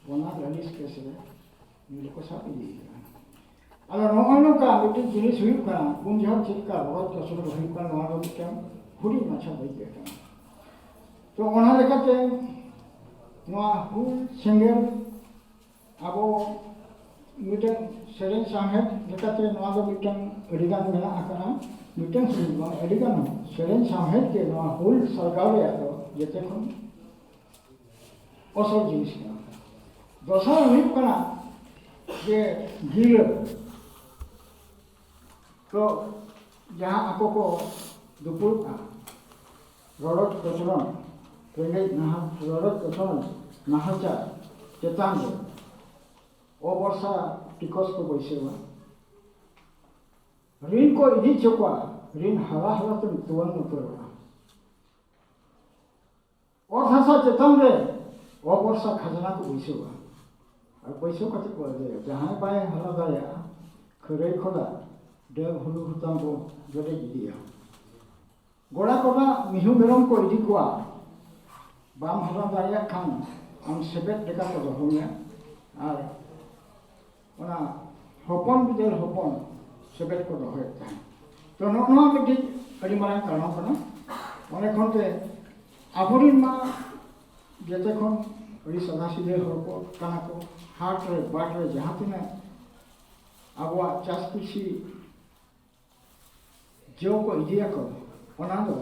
ᱚᱱᱟ ᱞᱟᱹᱞᱤᱥ ᱠᱮᱥ ᱨᱮ ᱱᱚᱰᱮ ᱠᱚ ᱥᱟᱵ ᱤᱫᱤᱭᱮᱫᱟ᱾ ᱟᱫᱚ ᱱᱚᱜᱼᱚᱭ ᱱᱚᱝᱠᱟ ᱢᱤᱫᱴᱤᱡ ᱡᱤᱱᱤᱥ ᱦᱩᱭᱩᱜ ᱠᱟᱱᱟ, ᱩᱱ ᱡᱚᱦᱚᱜ ᱪᱮᱫ ᱞᱮᱠᱟ ᱨᱚᱲ ᱠᱚᱪᱞᱚᱱ ᱦᱩᱭᱩᱜ ᱠᱟᱱᱟ, ᱱᱚᱣᱟ ᱫᱚ ᱢᱤᱫᱴᱟᱝ ᱦᱩᱰᱤᱧ ᱢᱟᱪᱷᱟ ᱵᱟᱹᱭ ᱜᱮ ᱠᱟᱱᱟ᱾ ᱛᱚ ᱚᱱᱟ ᱞᱮᱠᱟᱛᱮ ᱱᱚᱣᱟ ᱦᱩᱞ ᱥᱮᱸᱜᱮᱞ ᱟᱵᱚ ᱢᱤᱫᱴᱟᱝ ᱥᱮᱨᱮᱧ ᱥᱟᱶᱦᱮᱫ ᱞᱮᱠᱟᱛᱮ ᱱᱚᱣᱟ ᱫᱚ ᱢᱤᱫᱴᱟᱝ ᱟᱹᱰᱤᱜᱟᱱ ᱢᱮᱱᱟᱜ ᱟᱠᱟᱫᱼᱟ, ᱢᱤᱫᱴᱟᱝ ᱥᱮᱨᱮᱧ ᱫᱚ ᱵᱟᱝ, ᱟᱹᱰᱤᱜᱟᱱ ᱥᱮᱨᱮᱧ ᱥᱟᱶᱦᱮᱫ ᱜᱮ ᱱᱚᱣᱟ ᱦᱩᱞ ᱥᱟᱞᱜᱟᱣ ᱨᱮᱭᱟᱜ ᱫᱚ ᱡᱚᱛᱚ ᱠᱷᱚᱱ ᱟᱥᱚᱞ ᱡᱤᱱᱤᱥ ᱠᱟᱱᱟ᱾ ᱫᱚᱥᱟᱨ ᱦᱩᱭᱩᱜ ᱠᱟᱱᱟ ᱡᱮ ᱜᱤᱨᱟᱹ᱾ ᱛᱚ ᱡᱟᱦᱟᱸ ᱟᱠᱚ ᱠᱚ ᱫᱩᱯᱩᱲᱩᱵᱼᱟ, ᱨᱚᱰᱚᱡ ᱠᱚᱪᱞᱚᱱ, ᱨᱮᱸᱜᱮᱡ ᱱᱟᱦᱟᱜ ᱨᱚᱰᱚᱡ ᱠᱚᱪᱞᱚᱱ, ᱱᱟᱦᱟᱪᱟᱨ ᱪᱮᱛᱟᱱ ᱨᱮ ᱚᱵᱚᱨᱥᱟ ᱴᱤᱠᱚᱥ ᱠᱚ ᱵᱟᱹᱭᱥᱟᱹᱣᱟ, ᱨᱤᱱ ᱠᱚ ᱤᱫᱤ ᱦᱚᱪᱚ ᱠᱚᱣᱟ, ᱨᱤᱱ ᱦᱟᱞᱟ ᱦᱟᱞᱟ ᱛᱮᱢ ᱛᱩᱣᱟᱹᱨ ᱩᱛᱟᱹᱨᱚᱜᱼᱟ᱾ ᱚᱛ ᱦᱟᱥᱟ ᱪᱮᱛᱟᱱ ᱨᱮ ᱚᱵᱚᱨᱥᱟ ᱠᱷᱟᱡᱽᱱᱟ ᱠᱚ ᱵᱟᱹᱭᱥᱟᱹᱣᱟ᱾ ᱟᱨ ᱵᱟᱹᱭᱥᱟᱹᱣ ᱠᱟᱛᱮ ᱠᱚ ᱟᱹᱫᱟᱹᱭᱟ, ᱡᱟᱦᱟᱸᱭ ᱵᱟᱭ ᱦᱟᱞᱟ ᱫᱟᱲᱮᱭᱟᱜᱼᱟ, ᱠᱷᱟᱹᱨᱟᱹᱭ ᱠᱷᱚᱱᱟᱜ ᱰᱟᱹᱨ ᱦᱩᱲᱩ ᱦᱩᱛᱟᱢ ᱠᱚ ᱡᱚᱴᱮᱫ ᱤᱫᱤᱭᱟ᱾ ᱜᱚᱲᱟ ᱠᱚᱨᱮᱱᱟᱜ ᱢᱤᱦᱩ ᱢᱮᱨᱚᱢ ᱠᱚ ᱤᱫᱤ ᱠᱚᱣᱟ, ᱵᱟᱢ ᱦᱟᱞᱟ ᱫᱟᱲᱮᱭᱟᱜ ᱠᱷᱟᱱ ᱟᱢ ᱥᱮᱵᱮᱫ ᱞᱮᱠᱟ ᱠᱚ ᱫᱚᱦᱚ ᱢᱮᱭᱟ᱾ ᱟᱨ ᱚᱱᱟ ᱦᱚᱯᱚᱱ ᱵᱤᱫᱟᱹᱞ ᱦᱚᱯᱚᱱ ᱥᱮᱵᱮᱫ ᱠᱚ ᱫᱚᱦᱚᱭᱮᱫ ᱛᱟᱦᱮᱸᱫ᱾ ᱛᱚ ᱱᱚᱜᱼᱚ ᱱᱚᱣᱟ ᱢᱤᱫᱴᱤᱡ ᱟᱹᱰᱤ ᱢᱟᱨᱟᱝ ᱠᱟᱨᱚᱱ ᱠᱟᱱᱟ᱾ ᱚᱸᱰᱮ ᱠᱷᱚᱱ ᱜᱮ ᱟᱵᱚᱨᱮᱱ ᱢᱟ ᱡᱚᱛᱚ ᱠᱷᱚᱱ ᱟᱹᱰᱤ ᱥᱟᱫᱟ ᱥᱤᱫᱟᱹ ᱦᱚᱲ ᱠᱚ ᱠᱟᱱᱟ ᱠᱚ᱾ ᱦᱟᱴ ᱨᱮ, ᱵᱟᱴ ᱨᱮ ᱡᱟᱦᱟᱸ ᱛᱤᱱᱟᱹᱜ ᱟᱵᱚᱣᱟᱜ ᱪᱟᱥ ᱠᱨᱤᱥᱤ ᱡᱚ ᱠᱚ ᱤᱫᱤᱭᱟᱠᱚ, ᱚᱱᱟ ᱫᱚ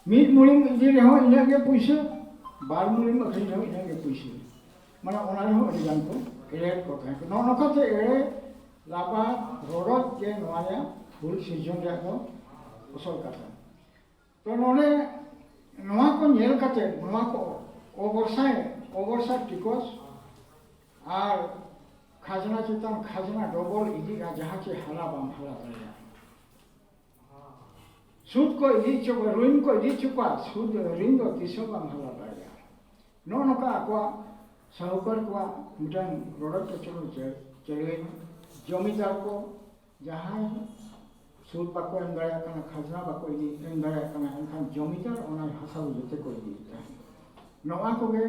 ᱢᱤᱫ ᱢᱩᱲᱤᱢ ᱤᱫᱤ ᱨᱮᱦᱚᱸ ᱤᱱᱟᱹᱜ ᱜᱮ ᱯᱩᱭᱥᱟᱹ, ᱵᱟᱨ ᱢᱩᱲᱤᱢ ᱟᱹᱠᱷᱨᱤᱧ ᱨᱮᱦᱚᱸ ᱤᱱᱟᱹᱜ ᱜᱮ ᱯᱩᱭᱥᱟᱹ᱾ ᱢᱟᱱᱮ ᱚᱱᱟ ᱨᱮᱦᱚᱸ ᱟᱹᱰᱤ ᱜᱟᱱ ᱠᱚ ᱮᱲᱮᱭᱮᱫ ᱠᱚ ᱛᱟᱦᱮᱸ ᱠᱟᱱᱟ᱾ ᱱᱚᱜᱼᱚ ᱱᱚᱝᱠᱟᱛᱮ ᱮᱲᱮ ᱞᱟᱯᱟ ᱨᱚᱰᱚᱡ ᱜᱮ ᱱᱚᱣᱟ ᱨᱮᱭᱟᱜ ᱦᱩᱞ ᱥᱤᱨᱡᱚᱱ ᱨᱮᱭᱟᱜ ᱫᱚ ᱟᱥᱚᱞ ᱠᱟᱛᱷᱟ᱾ ᱛᱚ ᱱᱚᱰᱮ ᱱᱚᱣᱟ ᱠᱚ ᱧᱮᱞ ᱠᱟᱛᱮ, ᱱᱚᱣᱟ ᱠᱚ ᱚᱵᱚᱨᱥᱟᱭ, ᱚᱵᱚᱨᱥᱟ ᱴᱤᱠᱚᱥ ᱟᱨ ᱠᱷᱟᱡᱽᱱᱟ ᱪᱮᱛᱟᱱ ᱠᱷᱟᱡᱽᱱᱟ ᱰᱚᱵᱚᱞ ᱤᱫᱤᱜᱼᱟ, ᱡᱟᱦᱟᱸ ᱪᱮ ᱦᱟᱞᱟ ᱵᱟᱢ ᱦᱟᱞᱟ ᱫᱟᱲᱮᱭᱟᱜᱼᱟ᱾ ᱥᱩᱫ ᱠᱚ ᱤᱫᱤ ᱦᱚᱪᱚ ᱠᱚᱣᱟ, ᱨᱤᱱ ᱠᱚ ᱤᱫᱤ ᱦᱚᱪᱚ ᱠᱚᱣᱟ, ᱥᱩᱫ ᱨᱤᱱ ᱫᱚ ᱛᱤᱥ ᱦᱚᱸ ᱵᱟᱢ ᱦᱟᱞᱟ ᱫᱟᱲᱮᱭᱟᱜᱼᱟ᱾ ᱱᱚᱜᱼᱚ ᱱᱚᱝᱠᱟ ᱟᱠᱚᱣᱟᱜ ᱥᱟᱦᱩᱠᱟᱨ ᱠᱚᱣᱟᱜ ᱢᱤᱫᱴᱟᱝ ᱨᱚᱰᱚᱡ ᱠᱚᱪᱞᱚᱱ ᱪᱟᱹ-, ᱪᱟᱹᱞᱩᱭᱮᱱᱟ᱾ ᱡᱚᱢᱤᱫᱟᱨ ᱠᱚ ᱡᱟᱦᱟᱸᱭ ᱥᱩᱫ ᱵᱟᱠᱚ ᱮᱢ ᱫᱟᱲᱮᱭᱟᱜ ᱠᱟᱱᱟ, ᱠᱷᱟᱡᱽᱱᱟ ᱵᱟᱠᱚ ᱤᱫᱤ, ᱮᱢ ᱫᱟᱲᱮᱭᱟᱜ ᱠᱟᱱᱟ, ᱮᱱᱠᱷᱟᱱ ᱡᱚᱢᱤᱫᱟᱨ ᱚᱱᱟ ᱦᱟᱥᱟ ᱫᱚ ᱡᱚᱛᱚ ᱠᱚ ᱤᱫᱤᱭᱮᱫ ᱛᱟᱦᱮᱸᱫ᱾ ᱱᱚᱣᱟ ᱠᱚᱜᱮ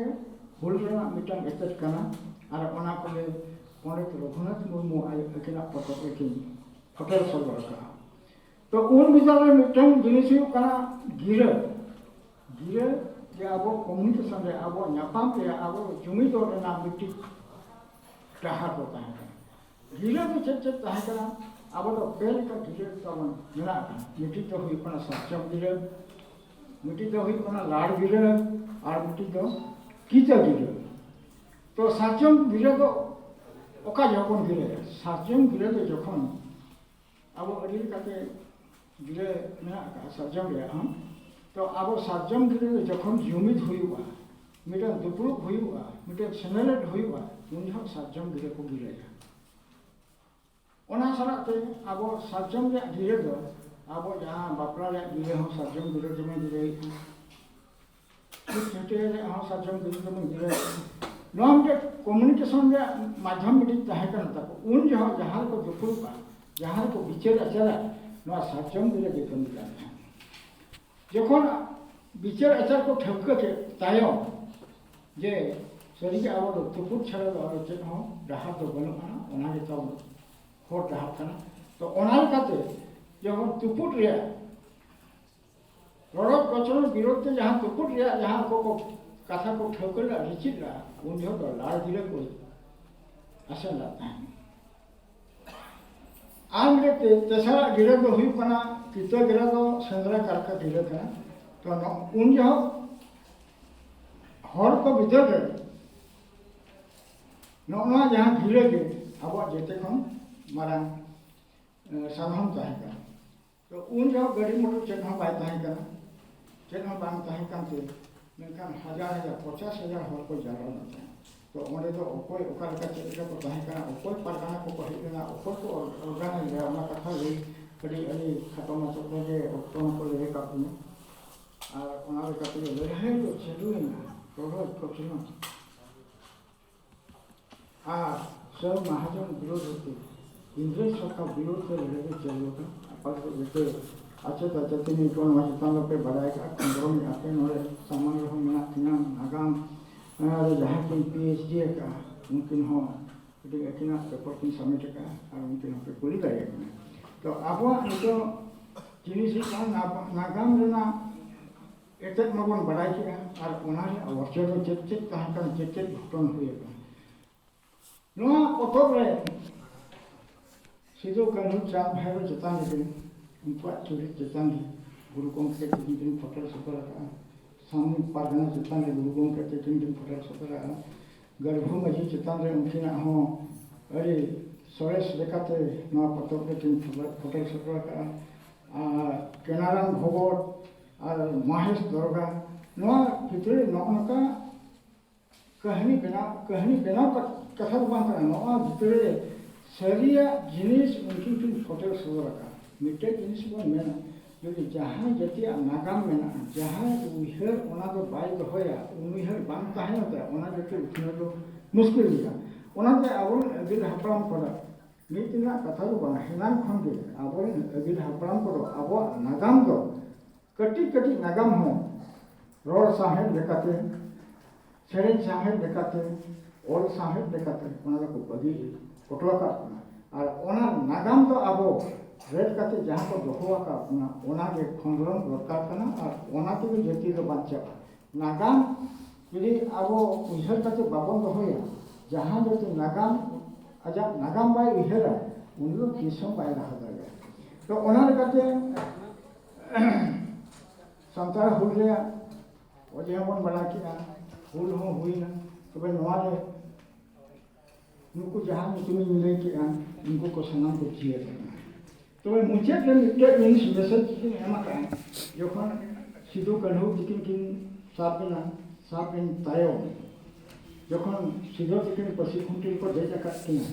ᱦᱩᱞ ᱨᱮᱱᱟᱜ ᱢᱤᱫᱴᱟᱝ ᱮᱥᱮᱫ ᱠᱟᱱᱟ᱾ ᱟᱨ ᱚᱱᱟ ᱠᱚᱜᱮ ᱯᱚᱸᱰᱤᱛ ᱨᱚᱜᱷᱩᱱᱟᱛᱷ ᱢᱩᱨᱢᱩ ᱟᱡ ᱟᱹᱠᱤᱱᱟᱜ ᱯᱚᱛᱚᱵ ᱨᱮᱠᱤᱱ ᱯᱷᱚᱴᱮᱞ ᱥᱚᱫᱚᱨ ᱟᱠᱟᱫᱼᱟ᱾ ᱛᱚ ᱩᱱ ᱵᱤᱫᱟᱹᱞ ᱨᱮ ᱢᱤᱫᱴᱟᱝ ᱡᱤᱱᱤᱥ ᱦᱩᱭᱩᱜ ᱠᱟᱱᱟ ᱜᱤᱨᱟᱹ᱾ ᱜᱤᱨᱟᱹ ᱡᱮ ᱟᱵᱚ ᱠᱚᱢᱤᱭᱩᱱᱤᱠᱮᱥᱚᱱ ᱨᱮ, ᱟᱵᱚ ᱧᱟᱯᱟᱢ ᱨᱮ, ᱟᱵᱚ ᱡᱩᱢᱤᱫᱚᱜ ᱨᱮᱱᱟᱜ ᱢᱤᱫᱴᱤᱡ ᱰᱟᱦᱟᱨ ᱫᱚ ᱛᱟᱦᱮᱸ ᱠᱟᱱᱟ᱾ ᱜᱤᱨᱟᱹ ᱫᱚ ᱪᱮᱫ ᱪᱮᱫ ᱛᱟᱦᱮᱸ ᱠᱟᱱᱟ? ᱟᱵᱚ ᱫᱚ ᱯᱮ ᱞᱮᱠᱟ ᱜᱤᱨᱟᱹ ᱛᱟᱵᱚᱱ ᱢᱮᱱᱟᱜ ᱟᱠᱟᱫᱟ᱾ ᱢᱤᱫᱴᱤᱡ ᱫᱚ ᱦᱩᱭᱩᱜ ᱠᱟᱱᱟ ᱥᱟᱨᱡᱚᱢ ᱜᱤᱨᱟᱹ, ᱢᱤᱫᱴᱤᱡ ᱫᱚ ᱦᱩᱭᱩᱜ ᱠᱟᱱᱟ ᱞᱟᱲ ᱜᱤᱨᱟᱹ, ᱟᱨ ᱢᱤᱫᱴᱤᱡ ᱫᱚ ᱠᱤᱛᱟᱹ ᱜᱤᱨᱟᱹ᱾ ᱛᱚ ᱥᱟᱨᱡᱚᱢ ᱜᱤᱨᱟᱹ ᱫᱚ ᱚᱠᱟ ᱡᱚᱦᱚᱜ ᱵᱚᱱ ᱜᱤᱨᱟᱹᱭᱟ? ᱥᱟᱨᱡᱚᱢ ᱜᱤᱨᱟᱹ ᱫᱚ ᱡᱚᱠᱷᱚᱱ ᱟᱵᱚ ᱟᱹᱰᱤ ᱞᱮᱠᱟᱛᱮ ᱜᱤᱨᱟᱹ ᱢᱮᱱᱟᱜ ᱟᱠᱟᱫᱼᱟ ᱥᱟᱨᱡᱚᱢ ᱨᱮᱭᱟᱜ ᱦᱚᱸ, ᱛᱚ ᱟᱵᱚ ᱥᱟᱨᱡᱚᱢ ᱜᱤᱨᱟᱹ ᱨᱮ ᱡᱚᱠᱷᱚᱱ ᱡᱩᱢᱤᱫ ᱦᱩᱭᱩᱜᱼᱟ, ᱢᱤᱫᱴᱟᱝ ᱫᱩᱯᱲᱩᱵ ᱦᱩᱭᱩᱜᱼᱟ, ᱢᱤᱫᱴᱟᱝ ᱥᱮᱱᱮᱞᱮᱫ ᱦᱩᱭᱩᱜᱼᱟ, ᱩᱱ ᱡᱚᱦᱚᱜ ᱥᱟᱨᱡᱚᱢ ᱜᱤᱨᱟᱹ ᱠᱚ ᱜᱤᱨᱟᱹᱭᱟ᱾ ᱚᱱᱟ ᱥᱟᱞᱟᱜ ᱛᱮ ᱟᱵᱚ ᱥᱟᱨᱡᱚᱢ ᱨᱮᱭᱟᱜ ᱜᱤᱨᱟᱹ ᱫᱚ, ᱟᱵᱚ ᱡᱟᱦᱟᱸ ᱵᱟᱯᱞᱟ ᱨᱮᱭᱟᱜ ᱜᱤᱨᱟᱹ ᱦᱚᱸ ᱥᱟᱨᱡᱚᱢ ᱜᱤᱨᱟᱹ ᱛᱮᱵᱚᱱ ᱜᱤᱨᱟᱹᱭᱮᱫᱼᱟ, ᱪᱷᱟᱹᱴᱭᱟᱹᱨ ᱨᱮᱭᱟᱜ ᱦᱚᱸ ᱥᱟᱨᱡᱚᱢ ᱜᱤᱨᱟᱹ ᱛᱮᱵᱚᱱ ᱜᱤᱨᱟᱹᱭᱮᱫᱼᱟ᱾ ᱱᱚᱣᱟ ᱢᱤᱫᱴᱮᱱ ᱠᱚᱢᱤᱭᱩᱱᱤᱠᱮᱥᱚᱱ ᱨᱮᱭᱟᱜ ᱢᱟᱫᱽᱫᱷᱚᱢ ᱢᱤᱫᱴᱤᱡ ᱛᱟᱦᱮᱸ ᱠᱟᱱ ᱛᱟᱠᱚ᱾ ᱩᱱ ᱡᱚᱦᱚᱜ ᱡᱟᱦᱟᱸ ᱨᱮᱠᱚ ᱫᱩᱯᱲᱩᱵᱼᱟ, ᱡᱟᱦᱟᱸ ᱨᱮᱠᱚ ᱵᱤᱪᱟᱹᱨ ᱟᱪᱟᱨᱟ, ᱱᱚᱣᱟ ᱥᱟᱨᱡᱚᱢ ᱜᱤᱨᱟᱹ ᱜᱮ ᱠᱟᱹᱢᱤ ᱠᱟᱱ ᱛᱟᱦᱮᱸᱫ᱾ ᱡᱚᱠᱷᱚᱱ ᱵᱤᱪᱟᱹᱨ ᱟᱪᱟᱨ ᱠᱚ ᱴᱷᱟᱹᱣᱠᱟᱹ ᱠᱮᱫ ᱛᱟᱭᱚᱢ ᱡᱮ ᱥᱟᱹᱨᱤᱜᱮ ᱟᱵᱚ ᱫᱚ ᱛᱩᱯᱩᱫ ᱪᱷᱟᱲᱟ ᱫᱚ ᱟᱨᱚ ᱪᱮᱫ ᱦᱚᱸ ᱰᱟᱦᱟᱨ ᱫᱚ ᱵᱟᱹᱱᱩᱜᱼᱟ, ᱚᱱᱟ ᱜᱮ ᱛᱟᱵᱚᱱ ᱦᱚᱨ ᱰᱟᱦᱟᱨ ᱠᱟᱱᱟ᱾ ᱛᱚ ᱚᱱᱟ ᱞᱮᱠᱟᱛᱮ ᱡᱚᱠᱷᱚᱱ ᱛᱩᱯᱩᱫ ᱨᱮᱭᱟᱜ ᱨᱚᱰᱚᱡ ᱠᱚᱪᱞᱚᱱ ᱵᱤᱨᱳᱫᱷ ᱛᱮ ᱡᱟᱦᱟᱸ ᱛᱩᱯᱩᱫ ᱨᱮᱭᱟᱜ ᱡᱟᱦᱟᱸ ᱠᱚ, ᱠᱚ ᱠᱟᱛᱷᱟ ᱠᱚ ᱴᱷᱟᱹᱣᱠᱟᱹ ᱞᱮᱫᱟ, ᱨᱤᱪᱤᱫ ᱞᱮᱫᱟ, ᱩᱱ ᱡᱚᱦᱚᱜ ᱫᱚ ᱞᱟᱲ ᱜᱤᱨᱟᱹ ᱠᱚ ᱟᱥᱮᱱ ᱞᱮᱫ ᱛᱟᱦᱮᱸᱫ᱾ ᱟᱨ ᱢᱤᱫᱴᱮᱱ ᱛᱮ-, ᱛᱮᱥᱟᱨᱟᱜ ᱜᱤᱨᱟᱹ ᱫᱚ ᱦᱩᱭᱩᱜ ᱠᱟᱱᱟ, ᱠᱤᱛᱟᱹ ᱜᱤᱨᱟᱹ ᱫᱚ ᱥᱮᱸᱫᱽᱨᱟ ᱠᱟᱨᱠᱟ ᱜᱤᱨᱟᱹ ᱠᱟᱱᱟ᱾ ᱛᱚ ᱱᱚ-, ᱩᱱ ᱡᱚᱦᱚᱜ ᱦᱚᱲ ᱠᱚ ᱵᱤᱫᱟᱹᱞ ᱨᱮ ᱱᱚᱜᱼᱚ ᱱᱚᱣᱟ ᱡᱟᱦᱟᱸ ᱜᱤᱨᱟᱹ ᱜᱮ ᱟᱵᱚᱣᱟᱜ ᱡᱚᱛᱚ ᱠᱷᱚᱱ ᱢᱟᱨᱟᱝ, ᱮ, ᱥᱟᱱᱟᱢ ᱛᱟᱦᱮᱸ ᱠᱟᱱᱟ᱾ ᱛᱚ ᱩᱱ ᱡᱚᱦᱚᱜ ᱜᱟᱹᱰᱤ ᱢᱚᱴᱚᱨ ᱪᱮᱫ ᱦᱚᱸ ᱵᱟᱭ ᱛᱟᱦᱮᱸ ᱠᱟᱱᱟ, ᱪᱮᱫ ᱦᱚᱸ ᱵᱟᱝ ᱛᱟᱦᱮᱸ ᱠᱟᱱᱛᱮ, ᱢᱮᱱᱠᱷᱟᱱ ᱦᱟᱡᱟᱨ ᱦᱟᱡᱟᱨ, ᱯᱚᱪᱟᱥ ᱦᱟᱡᱟᱨ ᱦᱚᱲ ᱠᱚ ᱡᱟᱣᱨᱟ ᱞᱮᱱ ᱛᱟᱦᱮᱸᱫ᱾ ᱛᱚ ᱚᱸᱰᱮ ᱫᱚ ᱚᱠᱚᱭ ᱚᱠᱟ ᱞᱮᱠᱟ ᱪᱮᱫ ᱞᱮᱠᱟ ᱠᱚ ᱛᱟᱦᱮᱸ ᱠᱟᱱᱟ, ᱚᱠᱚᱭ ᱯᱟᱨᱜᱟᱱᱟ ᱠᱚᱠᱚ ᱦᱮᱡ ᱞᱮᱱᱟ, ᱚᱠᱚᱭ ᱠᱚ ᱚᱨ-, ᱚᱨᱜᱟᱱᱟᱭᱤᱡᱽ ᱞᱮᱫᱟ, ᱚᱱᱟ ᱠᱟᱛᱷᱟ ᱞᱟᱹᱭ ᱟᱹᱰᱤ, ᱟᱹᱰᱤ ᱠᱷᱟᱴᱚ ᱢᱟᱪᱷᱟ ᱛᱮᱜᱮ ᱚᱠᱛᱚ ᱦᱚᱸᱠᱚ ᱞᱟᱹᱭ ᱟᱠᱟᱫ ᱵᱚᱱᱟ᱾ ᱟᱨ ᱚᱱᱟ ᱞᱮᱠᱟ ᱛᱮᱜᱮ ᱞᱟᱹᱲᱦᱟᱹᱭ ᱫᱚ ᱪᱟᱹᱞᱩᱭᱮᱱᱟ, ᱨᱚᱰᱚᱡ ᱠᱚᱪᱞᱚᱱ᱾ ᱟᱨ ᱥᱟᱹᱣ ᱢᱟᱦᱟᱡᱚᱱ ᱵᱤᱨᱳᱫᱷ ᱦᱚᱛᱮ ᱤᱝᱨᱮᱡᱽ ᱥᱚᱨᱠᱟᱨ ᱵᱤᱨᱳᱫᱷ ᱛᱮ ᱞᱟᱹᱲᱦᱟᱹᱭ ᱫᱚ ᱪᱟᱹᱞᱩ ᱟᱠᱟᱱᱟ᱾ ᱟᱯᱟᱛᱚᱛᱚ ᱡᱚᱛᱚ ᱟᱪᱮᱛ ᱟᱪᱮᱛᱟᱹᱱᱤ ᱠᱚ ᱱᱚᱣᱟ ᱪᱮᱛᱟᱱ ᱫᱚᱯᱮ ᱵᱟᱰᱟᱭ ᱠᱟᱜᱼᱟ, ᱠᱷᱚᱸᱫᱽᱨᱚᱱ ᱟᱯᱮ ᱱᱚᱰᱮ ᱥᱟᱢᱟᱝ ᱨᱮᱦᱚᱸ ᱢᱮᱱᱟᱜ ᱛᱤᱧᱟ ᱱᱟᱜᱟᱢ᱾ ᱟᱨ ᱡᱟᱦᱟᱸ ᱠᱤᱱ ᱯᱤ ᱮᱭᱤᱪ ᱰᱤ ᱟᱠᱟᱫᱼᱟ, ᱩᱱᱠᱤᱱ ᱦᱚᱸ ᱠᱟᱹᱴᱤᱡ ᱟᱹᱠᱤᱱᱟᱜ ᱯᱮᱯᱟᱨ ᱠᱤᱱ ᱥᱟᱵᱢᱤᱴ ᱟᱠᱟᱫᱼᱟ, ᱟᱨ ᱩᱱᱠᱤᱱ ᱦᱚᱸᱯᱮ ᱠᱩᱞᱤ ᱫᱟᱲᱮᱭᱟᱠᱤᱱᱟ᱾ ᱛᱚ ᱟᱵᱚᱣᱟᱜ ᱱᱤᱛᱚᱜ ᱡᱤᱱᱤᱥ ᱦᱩᱭᱩᱜ ᱠᱟᱱᱟ ᱱᱟᱜ-, ᱱᱟᱜᱟᱢ ᱨᱮᱱᱟᱜ ᱮᱛᱮᱫ ᱢᱟᱵᱚᱱ ᱵᱟᱰᱟᱭ ᱠᱮᱫᱼᱟ, ᱟᱨ ᱚᱱᱟ ᱨᱮᱭᱟᱜ ᱚᱨᱡᱚ ᱫᱚ ᱪᱮᱫ ᱪᱮᱫ ᱛᱟᱦᱮᱸ ᱠᱟᱱᱟ, ᱪᱮᱫ ᱪᱮᱫ ᱜᱷᱚᱴᱚᱱ ᱦᱩᱭ ᱟᱠᱟᱱᱟ᱾ ᱱᱚᱣᱟ ᱯᱚᱛᱚᱵ ᱨᱮ ᱥᱤᱫᱩ, ᱠᱟᱹᱱᱦᱩ, ᱪᱟᱸᱫᱽ, ᱵᱷᱟᱭᱨᱳ ᱪᱮᱛᱟᱱ ᱨᱮᱜᱮ, ᱩᱱᱠᱩᱣᱟᱜ ᱪᱩᱨᱤᱛ ᱪᱮᱛᱟᱱ ᱨᱮ ᱜᱩᱨᱩ ᱜᱚᱢᱠᱮ ᱛᱤᱠᱤᱱ ᱠᱤᱱ ᱯᱷᱚᱴᱮᱞ ᱥᱚᱫᱚᱨ ᱟᱠᱟᱫᱼᱟ᱾ ᱥᱟᱢᱚᱭ ᱯᱟᱨᱜᱟᱱᱟ ᱪᱮᱛᱟᱱ ᱨᱮ ᱜᱩᱨᱩ ᱜᱚᱢᱠᱮ ᱛᱤᱠᱤᱱ ᱠᱤᱱ ᱯᱷᱚᱴᱮᱞ ᱥᱚᱫᱚᱨ ᱟᱠᱟᱫᱼᱟ᱾ ᱜᱟᱹᱨᱵᱷᱩ ᱢᱟᱹᱡᱷᱤ ᱪᱮᱛᱟᱱ ᱨᱮ ᱩᱱᱠᱤᱱᱟᱜ ᱦᱚᱸ ᱟᱹᱰᱤ ᱥᱚᱨᱮᱥ ᱞᱮᱠᱟᱛᱮ ᱱᱚᱣᱟ ᱯᱚᱛᱚᱵ ᱨᱮ ᱠᱤᱱ ᱯᱷᱚᱴᱮᱞ ᱥᱚᱫᱚᱨ ᱟᱠᱟᱫᱼᱟ᱾ ᱟᱨ ᱠᱮᱱᱟᱨᱟᱢ ᱵᱷᱚᱜᱚᱛ ᱟᱨ ᱢᱚᱦᱮᱥ ᱫᱚᱨᱜᱟ, ᱱᱚᱣᱟ ᱵᱷᱤᱛᱨᱤ ᱨᱮ ᱱᱚᱜᱼᱚ ᱱᱚᱝᱠᱟ ᱠᱟᱹᱦᱱᱤ ᱵᱮᱱᱟᱣ, ᱠᱟᱹᱦᱱᱤ ᱵᱮᱱᱟᱣ ᱠᱟ-, ᱠᱟᱛᱷᱟ ᱫᱚ ᱵᱟᱝ ᱠᱟᱱᱟ᱾ ᱱᱚᱣᱟ ᱵᱷᱤᱛᱨᱤ ᱨᱮ ᱥᱟᱹᱨᱤᱭᱟᱜ ᱡᱤᱱᱤᱥ ᱩᱱᱠᱤᱱ ᱠᱤᱱ ᱯᱷᱚᱴᱮᱞ ᱥᱚᱫᱚᱨ ᱟᱠᱟᱫᱼᱟ᱾ ᱢᱤᱫᱴᱮᱡ ᱡᱤᱱᱤᱥ ᱵᱚᱱ ᱢᱮᱱᱟ, ᱡᱩᱫᱤ ᱡᱟᱦᱟᱸᱭ ᱡᱟᱹᱛᱤᱭᱟᱜ ᱱᱟᱜᱟᱢ ᱢᱮᱱᱟᱜᱼᱟ, ᱡᱟᱦᱟᱸᱭ ᱩᱭᱦᱟᱹᱨ ᱚᱱᱟ ᱫᱚ ᱵᱟᱭ ᱫᱚᱦᱚᱭᱟ, ᱩᱱᱤ ᱩᱭᱦᱟᱹᱨ ᱵᱟᱝ ᱛᱟᱦᱮᱱ ᱛᱟᱭᱟ, ᱚᱱᱟ ᱡᱟᱹᱛᱤ ᱩᱛᱱᱟᱹᱣ ᱫᱚ ᱢᱩᱥᱠᱤᱞ ᱜᱮᱭᱟ᱾ ᱚᱱᱟᱛᱮ ᱟᱵᱚᱨᱮᱱ ᱟᱹᱜᱤᱞ ᱦᱟᱯᱲᱟᱢ ᱠᱚᱫᱚ ᱢᱤᱫ ᱫᱤᱱᱟᱜ ᱠᱟᱛᱷᱟ ᱫᱚ ᱵᱟᱝ, ᱮᱱᱟᱝ ᱠᱷᱚᱱ ᱜᱮ ᱟᱵᱚᱨᱮᱱ ᱟᱹᱜᱤᱞ ᱦᱟᱯᱲᱟᱢ ᱠᱚᱫᱚ ᱟᱵᱚᱣᱟᱜ ᱱᱟᱜᱟᱢ ᱫᱚ ᱠᱟᱹᱴᱤᱡ ᱠᱟᱹᱴᱤᱡ ᱱᱟᱜᱟᱢ ᱦᱚᱸ ᱨᱚᱲ ᱥᱟᱶᱦᱮᱫ ᱞᱮᱠᱟᱛᱮ, ᱥᱮᱨᱮᱧ ᱥᱟᱶᱦᱮᱫ ᱞᱮᱠᱟᱛᱮ, ᱚᱞ ᱥᱟᱶᱦᱮᱫ ᱞᱮᱠᱟᱛᱮ ᱚᱱᱟ ᱫᱚᱠᱚ ᱵᱟᱹᱜᱤ ᱦᱚᱴᱚ ᱟᱠᱟᱫ ᱵᱚᱱᱟ᱾ ᱟᱨ ᱚᱱᱟ ᱱᱟᱜᱟᱢ ᱫᱚ ᱟᱵᱚ ᱨᱮᱫ ᱠᱟᱛᱮ ᱡᱟᱦᱟᱸ ᱠᱚ ᱫᱚᱦᱚ ᱟᱠᱟᱫ ᱵᱚᱱᱟ, ᱚᱱᱟ ᱜᱮ ᱠᱷᱚᱸᱫᱽᱨᱚᱱ ᱫᱚᱨᱠᱟᱨ ᱠᱟᱱᱟ, ᱟᱨ ᱚᱱᱟ ᱛᱮᱜᱮ ᱡᱟᱹᱛᱤ ᱫᱚ ᱵᱟᱧᱪᱟᱜᱼᱟ᱾ ᱱᱟᱜᱟᱢ ᱡᱩᱫᱤ ᱟᱵᱚ ᱩᱭᱦᱟᱹᱨ ᱠᱟᱛᱮ ᱵᱟᱵᱚᱱ ᱫᱚᱦᱚᱭᱟ, ᱡᱟᱦᱟᱸ ᱡᱟᱹᱛᱤ ᱱᱟᱜᱟᱢ, ᱟᱡᱟᱜ ᱱᱟᱜᱟᱢ ᱵᱟᱭ ᱩᱭᱦᱟᱹᱨᱟ, ᱩᱱᱤ ᱫᱚ ᱛᱤᱥ ᱦᱚᱸ ᱵᱟᱭ ᱞᱟᱦᱟ ᱫᱟᱲᱮᱭᱟᱜᱼᱟ᱾ ᱛᱚ ᱚᱱᱟ ᱞᱮᱠᱟᱛᱮ ᱥᱟᱱᱛᱟᱲ ᱦᱩᱞ ᱨᱮᱭᱟᱜ ᱚᱡᱮ ᱦᱚᱸᱵᱚᱱ ᱵᱟᱲᱟᱭ ᱠᱮᱫᱼᱟ, ᱦᱩᱞ ᱦᱚᱸ ᱦᱩᱭᱱᱟ᱾ ᱛᱚᱵᱮ ᱱᱚᱣᱟ ᱨᱮ ᱱᱩᱠᱩ ᱡᱟᱦᱟᱸ ᱧᱩᱛᱩᱢᱤᱧ ᱞᱟᱹᱭ ᱠᱮᱫᱼᱟ, ᱩᱱᱠᱩ ᱠᱚ ᱥᱟᱱᱟᱢ ᱠᱚ ᱡᱤᱭᱟᱹᱲ ᱟᱠᱟᱱᱟ᱾ ᱛᱚᱵᱮ ᱢᱩᱪᱟᱹᱫ ᱨᱮ ᱢᱤᱫᱴᱮᱡ ᱡᱤᱱᱤᱥ ᱢᱮᱥᱮᱡᱽ ᱤᱧ ᱮᱢ ᱟᱠᱟᱫᱼᱟ, ᱡᱚᱠᱷᱚᱱ ᱥᱤᱫᱩ ᱠᱟᱹᱱᱦᱩ ᱛᱤᱠᱤᱱ ᱠᱤᱱ ᱥᱟᱵ ᱮᱱᱟ, ᱥᱟᱵ ᱮᱱ ᱛᱟᱭᱚᱢ ᱡᱚᱠᱷᱚᱱ ᱥᱤᱫᱩ ᱛᱤᱠᱤᱱ ᱯᱟᱹᱥᱤ ᱠᱷᱩᱱᱴᱤ ᱨᱮᱠᱚ ᱫᱮᱡ ᱟᱠᱟᱫ ᱠᱤᱱᱟ,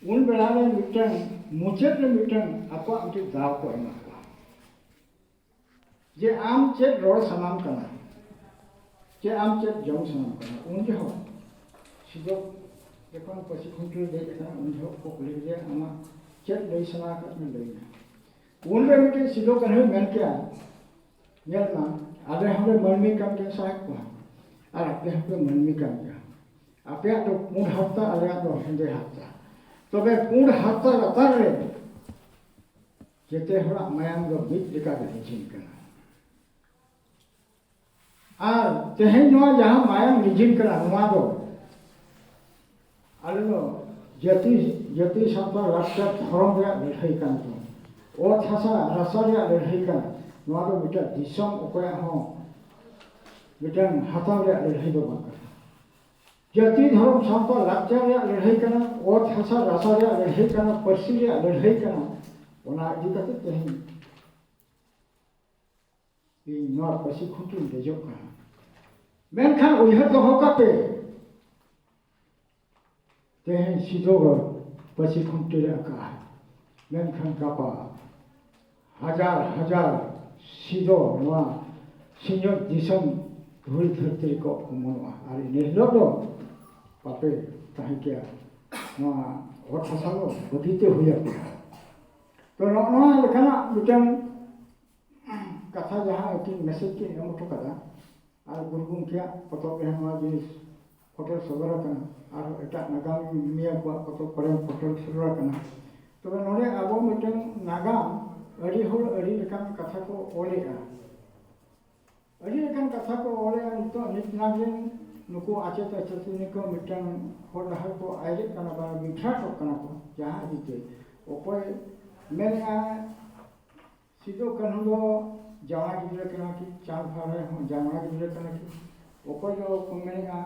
ᱩᱱ ᱵᱮᱲᱟ ᱨᱮ ᱢᱤᱫᱴᱟᱝ, ᱢᱩᱪᱟᱹᱫ ᱨᱮ ᱢᱤᱫᱴᱟᱝ ᱟᱠᱚᱣᱟᱜ ᱢᱤᱫᱴᱤᱡ ᱫᱟᱣ ᱠᱚ ᱮᱢᱟ ᱠᱚᱣᱟ᱾ ᱡᱮ ᱟᱢ ᱪᱮᱫ ᱨᱚᱲ ᱥᱟᱱᱟᱢ ᱠᱟᱱᱟ, ᱪᱮ ᱟᱢ ᱪᱮᱫ ᱡᱚᱢ ᱥᱟᱱᱟᱢ ᱠᱟᱱᱟ? ᱩᱱ ᱡᱚᱦᱚᱜ ᱥᱤᱫᱚ ᱡᱚᱠᱷᱚᱱ ᱯᱟᱹᱥᱤ ᱠᱷᱩᱱᱴᱤ ᱨᱮ ᱫᱮᱡ ᱟᱠᱟᱱᱟ, ᱩᱱ ᱡᱚᱦᱚᱜ ᱠᱚ ᱠᱩᱞᱤ ᱠᱮᱫᱮᱭᱟ, "ᱟᱢᱟᱜ ᱪᱮᱫ ᱞᱟᱹᱭ ᱥᱟᱱᱟ ᱟᱠᱟᱫ ᱢᱮ, ᱞᱟᱹᱭ ᱢᱮ?" ᱩᱱᱨᱮ ᱢᱤᱫᱴᱮᱱ ᱥᱤᱫᱚ ᱠᱟᱹᱱᱦᱩᱭ ᱢᱮᱱ ᱠᱮᱜᱼᱟ, "ᱧᱮᱞ ᱢᱟ, ᱟᱞᱮ ᱦᱚᱸᱞᱮ ᱢᱟᱹᱱᱢᱤ ᱠᱟᱱ ᱜᱮᱭᱟ, ᱥᱟᱦᱮᱵ ᱠᱚᱦᱚᱸ, ᱟᱨ ᱟᱯᱮ ᱦᱚᱸᱯᱮ ᱢᱟᱹᱱᱢᱤ ᱠᱟᱱ ᱜᱮᱭᱟ᱾ ᱟᱯᱮᱭᱟᱜ ᱫᱚ ᱯᱩᱸᱰ ᱦᱟᱨᱛᱟ, ᱟᱞᱮᱭᱟᱜ ᱫᱚ ᱦᱮᱸᱫᱮ ᱦᱟᱨᱛᱟ᱾ ᱛᱚᱵᱮ ᱯᱩᱸᱰ ᱦᱟᱨᱛᱟ ᱞᱟᱛᱟᱨ ᱨᱮ ᱡᱮᱛᱮ ᱦᱚᱲᱟᱜ ᱢᱟᱭᱟᱢ ᱫᱚ ᱢᱤᱫ ᱞᱮᱠᱟ ᱜᱮ ᱞᱤᱸᱡᱤᱱ ᱠᱟᱱᱟ᱾ ᱟᱨ ᱛᱮᱦᱮᱧ ᱱᱚᱣᱟ ᱡᱟᱦᱟᱸ ᱢᱟᱭᱟᱢ ᱞᱤᱸᱡᱤᱱ ᱠᱟᱱᱟ, ᱱᱚᱣᱟ ᱫᱚ ᱟᱞᱮ ᱫᱚ ᱡᱟᱹᱛᱤ, ᱡᱟᱹᱛᱤ ᱥᱟᱶᱛᱟ ᱞᱟᱠᱪᱟᱨ ᱫᱷᱚᱨᱚᱢ ᱨᱮᱭᱟᱜ ᱞᱟᱹᱲᱦᱟᱹᱭ ᱠᱟᱱ ᱛᱟᱵᱚᱱᱟ᱾ ᱚᱛ ᱦᱟᱥᱟ ᱨᱟᱥᱟ ᱨᱮᱭᱟᱜ ᱞᱟᱹᱲᱦᱟᱹᱭ ᱠᱟᱱᱟ᱾ ᱱᱚᱣᱟ ᱫᱚ ᱢᱤᱫᱴᱟᱝ ᱫᱤᱥᱚᱢ ᱚᱠᱚᱭᱟᱜ ᱦᱚᱸ ᱢᱤᱫᱴᱟᱝ ᱦᱟᱛᱟᱣ ᱨᱮᱭᱟᱜ ᱞᱟᱹᱲᱦᱟᱹᱭ ᱫᱚ ᱵᱟᱝ ᱠᱟᱱᱟ᱾ ᱡᱟᱹᱛᱤ ᱫᱷᱚᱨᱚᱢ ᱥᱟᱶᱛᱟ ᱞᱟᱠᱪᱟᱨ ᱨᱮᱭᱟᱜ ᱞᱟᱹᱲᱦᱟᱹᱭ ᱠᱟᱱᱟ, ᱚᱛ ᱦᱟᱥᱟ ᱨᱟᱥᱟ ᱨᱮᱭᱟᱜ ᱞᱟᱹᱲᱦᱟᱹᱭ ᱠᱟᱱᱟ, ᱯᱟᱹᱨᱥᱤ ᱨᱮᱭᱟᱜ ᱞᱟᱹᱲᱦᱟᱹᱭ ᱠᱟᱱᱟ᱾ ᱚᱱᱟ ᱤᱫᱤ ᱠᱟᱛᱮ ᱛᱮᱦᱮᱧ ᱤᱧ ᱱᱚᱣᱟ ᱯᱟᱹᱥᱤ ᱠᱷᱩᱱᱴᱤᱧ ᱫᱮᱡᱚᱜ ᱠᱟᱱᱟ᱾ ᱢᱮᱱᱠᱷᱟᱱ ᱩᱭᱦᱟᱹᱨ ᱫᱚᱦᱚ ᱠᱟᱛᱮ, ᱛᱮᱦᱮᱧ ᱥᱤᱫᱚ ᱯᱟᱹᱥᱤ ᱠᱷᱩᱱᱴᱤ ᱨᱮ ᱟᱠᱟᱜᱼᱟᱭ, ᱢᱮᱱᱠᱷᱟᱱ ᱜᱟᱯᱟ ᱦᱟᱡᱟᱨ ᱦᱟᱡᱟᱨ ᱥᱤᱫᱚ ᱱᱚᱣᱟ ᱥᱤᱧᱚᱛ ᱫᱤᱥᱚᱢ ᱫᱷᱩᱲᱤ ᱫᱷᱟᱹᱨᱛᱤ ᱨᱮᱠᱚ ᱚᱢᱚᱱᱚᱜᱼᱟ᱾ ᱟᱨ ᱤᱱᱟᱹ ᱦᱤᱞᱳᱜ ᱫᱚ ᱵᱟᱯᱮ ᱛᱟᱦᱮᱸ ᱠᱮᱭᱟ, ᱱᱚᱣᱟ ᱚᱛ ᱦᱟᱥᱟ ᱫᱚ ᱵᱟᱹᱜᱤ ᱛᱮ ᱦᱩᱭ ᱟᱯᱮᱭᱟ᱾ ᱛᱚ, ᱱᱚᱜᱼᱚ ᱱᱚᱣᱟ ᱞᱮᱠᱟᱱᱟᱜ ᱢᱤᱫᱴᱟᱝ ᱠᱟᱛᱷᱟ ᱡᱟᱦᱟᱸ ᱟᱹᱠᱤᱱ ᱢᱮᱥᱮᱡᱽ ᱠᱤᱱ ᱮᱢ ᱦᱚᱴᱚ ᱠᱟᱫᱟ, ᱟᱨ ᱜᱩᱨᱩ ᱜᱚᱢᱠᱮᱭᱟᱜ ᱯᱚᱛᱚᱵ ᱨᱮᱦᱚᱸ ᱱᱚᱣᱟ ᱡᱤᱱᱤᱥ ᱯᱷᱚᱴᱮᱞ ᱥᱚᱫᱚᱨ ᱟᱠᱟᱱᱟ, ᱟᱨᱦᱚᱸ ᱮᱴᱟᱜ ᱱᱟᱜᱟᱢᱤᱭᱟᱹ ᱠᱚᱣᱟᱜ ᱯᱚᱛᱚᱵ ᱠᱚᱨᱮ ᱦᱚᱸ ᱯᱷᱚᱴᱮᱞ ᱥᱚᱫᱚᱨ ᱟᱠᱟᱱᱟ᱾ ᱛᱚᱵᱮ ᱱᱚᱰᱮ ᱟᱵᱚ ᱢᱤᱫᱴᱟᱝ ᱱᱟᱜᱟᱢ, ᱟᱹᱰᱤ ᱦᱚᱲ ᱟᱹᱰᱤ ᱞᱮᱠᱟᱱ ᱠᱟᱛᱷᱟ ᱠᱚ ᱚᱞᱮᱜᱼᱟ, ᱟᱹᱰᱤ ᱞᱮᱠᱟᱱ ᱠᱟᱛᱷᱟ ᱠᱚ ᱚᱞᱮᱜᱼᱟ᱾ ᱱᱤᱛᱚᱜ ᱱᱤᱛ ᱱᱟᱜ ᱨᱮᱱ ᱱᱩᱠᱩ ᱟᱪᱮᱛ ᱟᱪᱮᱛᱟᱹᱱᱤ ᱠᱚ ᱢᱤᱫᱴᱟᱝ ᱦᱚᱨ ᱰᱟᱦᱟᱨ ᱠᱚ ᱟᱭᱨᱮᱜ ᱠᱟᱱᱟ, ᱵᱟ ᱵᱤᱵᱷᱨᱟᱴᱚᱜ ᱠᱟᱱᱟ ᱠᱚ᱾ ᱡᱟᱦᱟᱸ ᱤᱫᱤ ᱛᱮ ᱚᱠᱚᱭ ᱢᱮᱱᱮᱜᱼᱟ ᱥᱤᱫᱩ ᱠᱟᱹᱱᱦᱩ ᱫᱚ ᱡᱟᱶᱟᱭ ᱜᱤᱫᱽᱨᱟᱹ ᱠᱟᱱᱟ ᱠᱤᱱ, ᱪᱟᱸᱫᱽ ᱵᱷᱟᱭᱨᱳ ᱦᱚᱸ ᱡᱟᱶᱟᱭ ᱜᱤᱫᱽᱨᱟᱹ ᱠᱟᱱᱟ ᱠᱤᱱ, ᱚᱠᱚᱭ ᱫᱚ ᱠᱚ ᱢᱮᱱᱮᱜᱼᱟ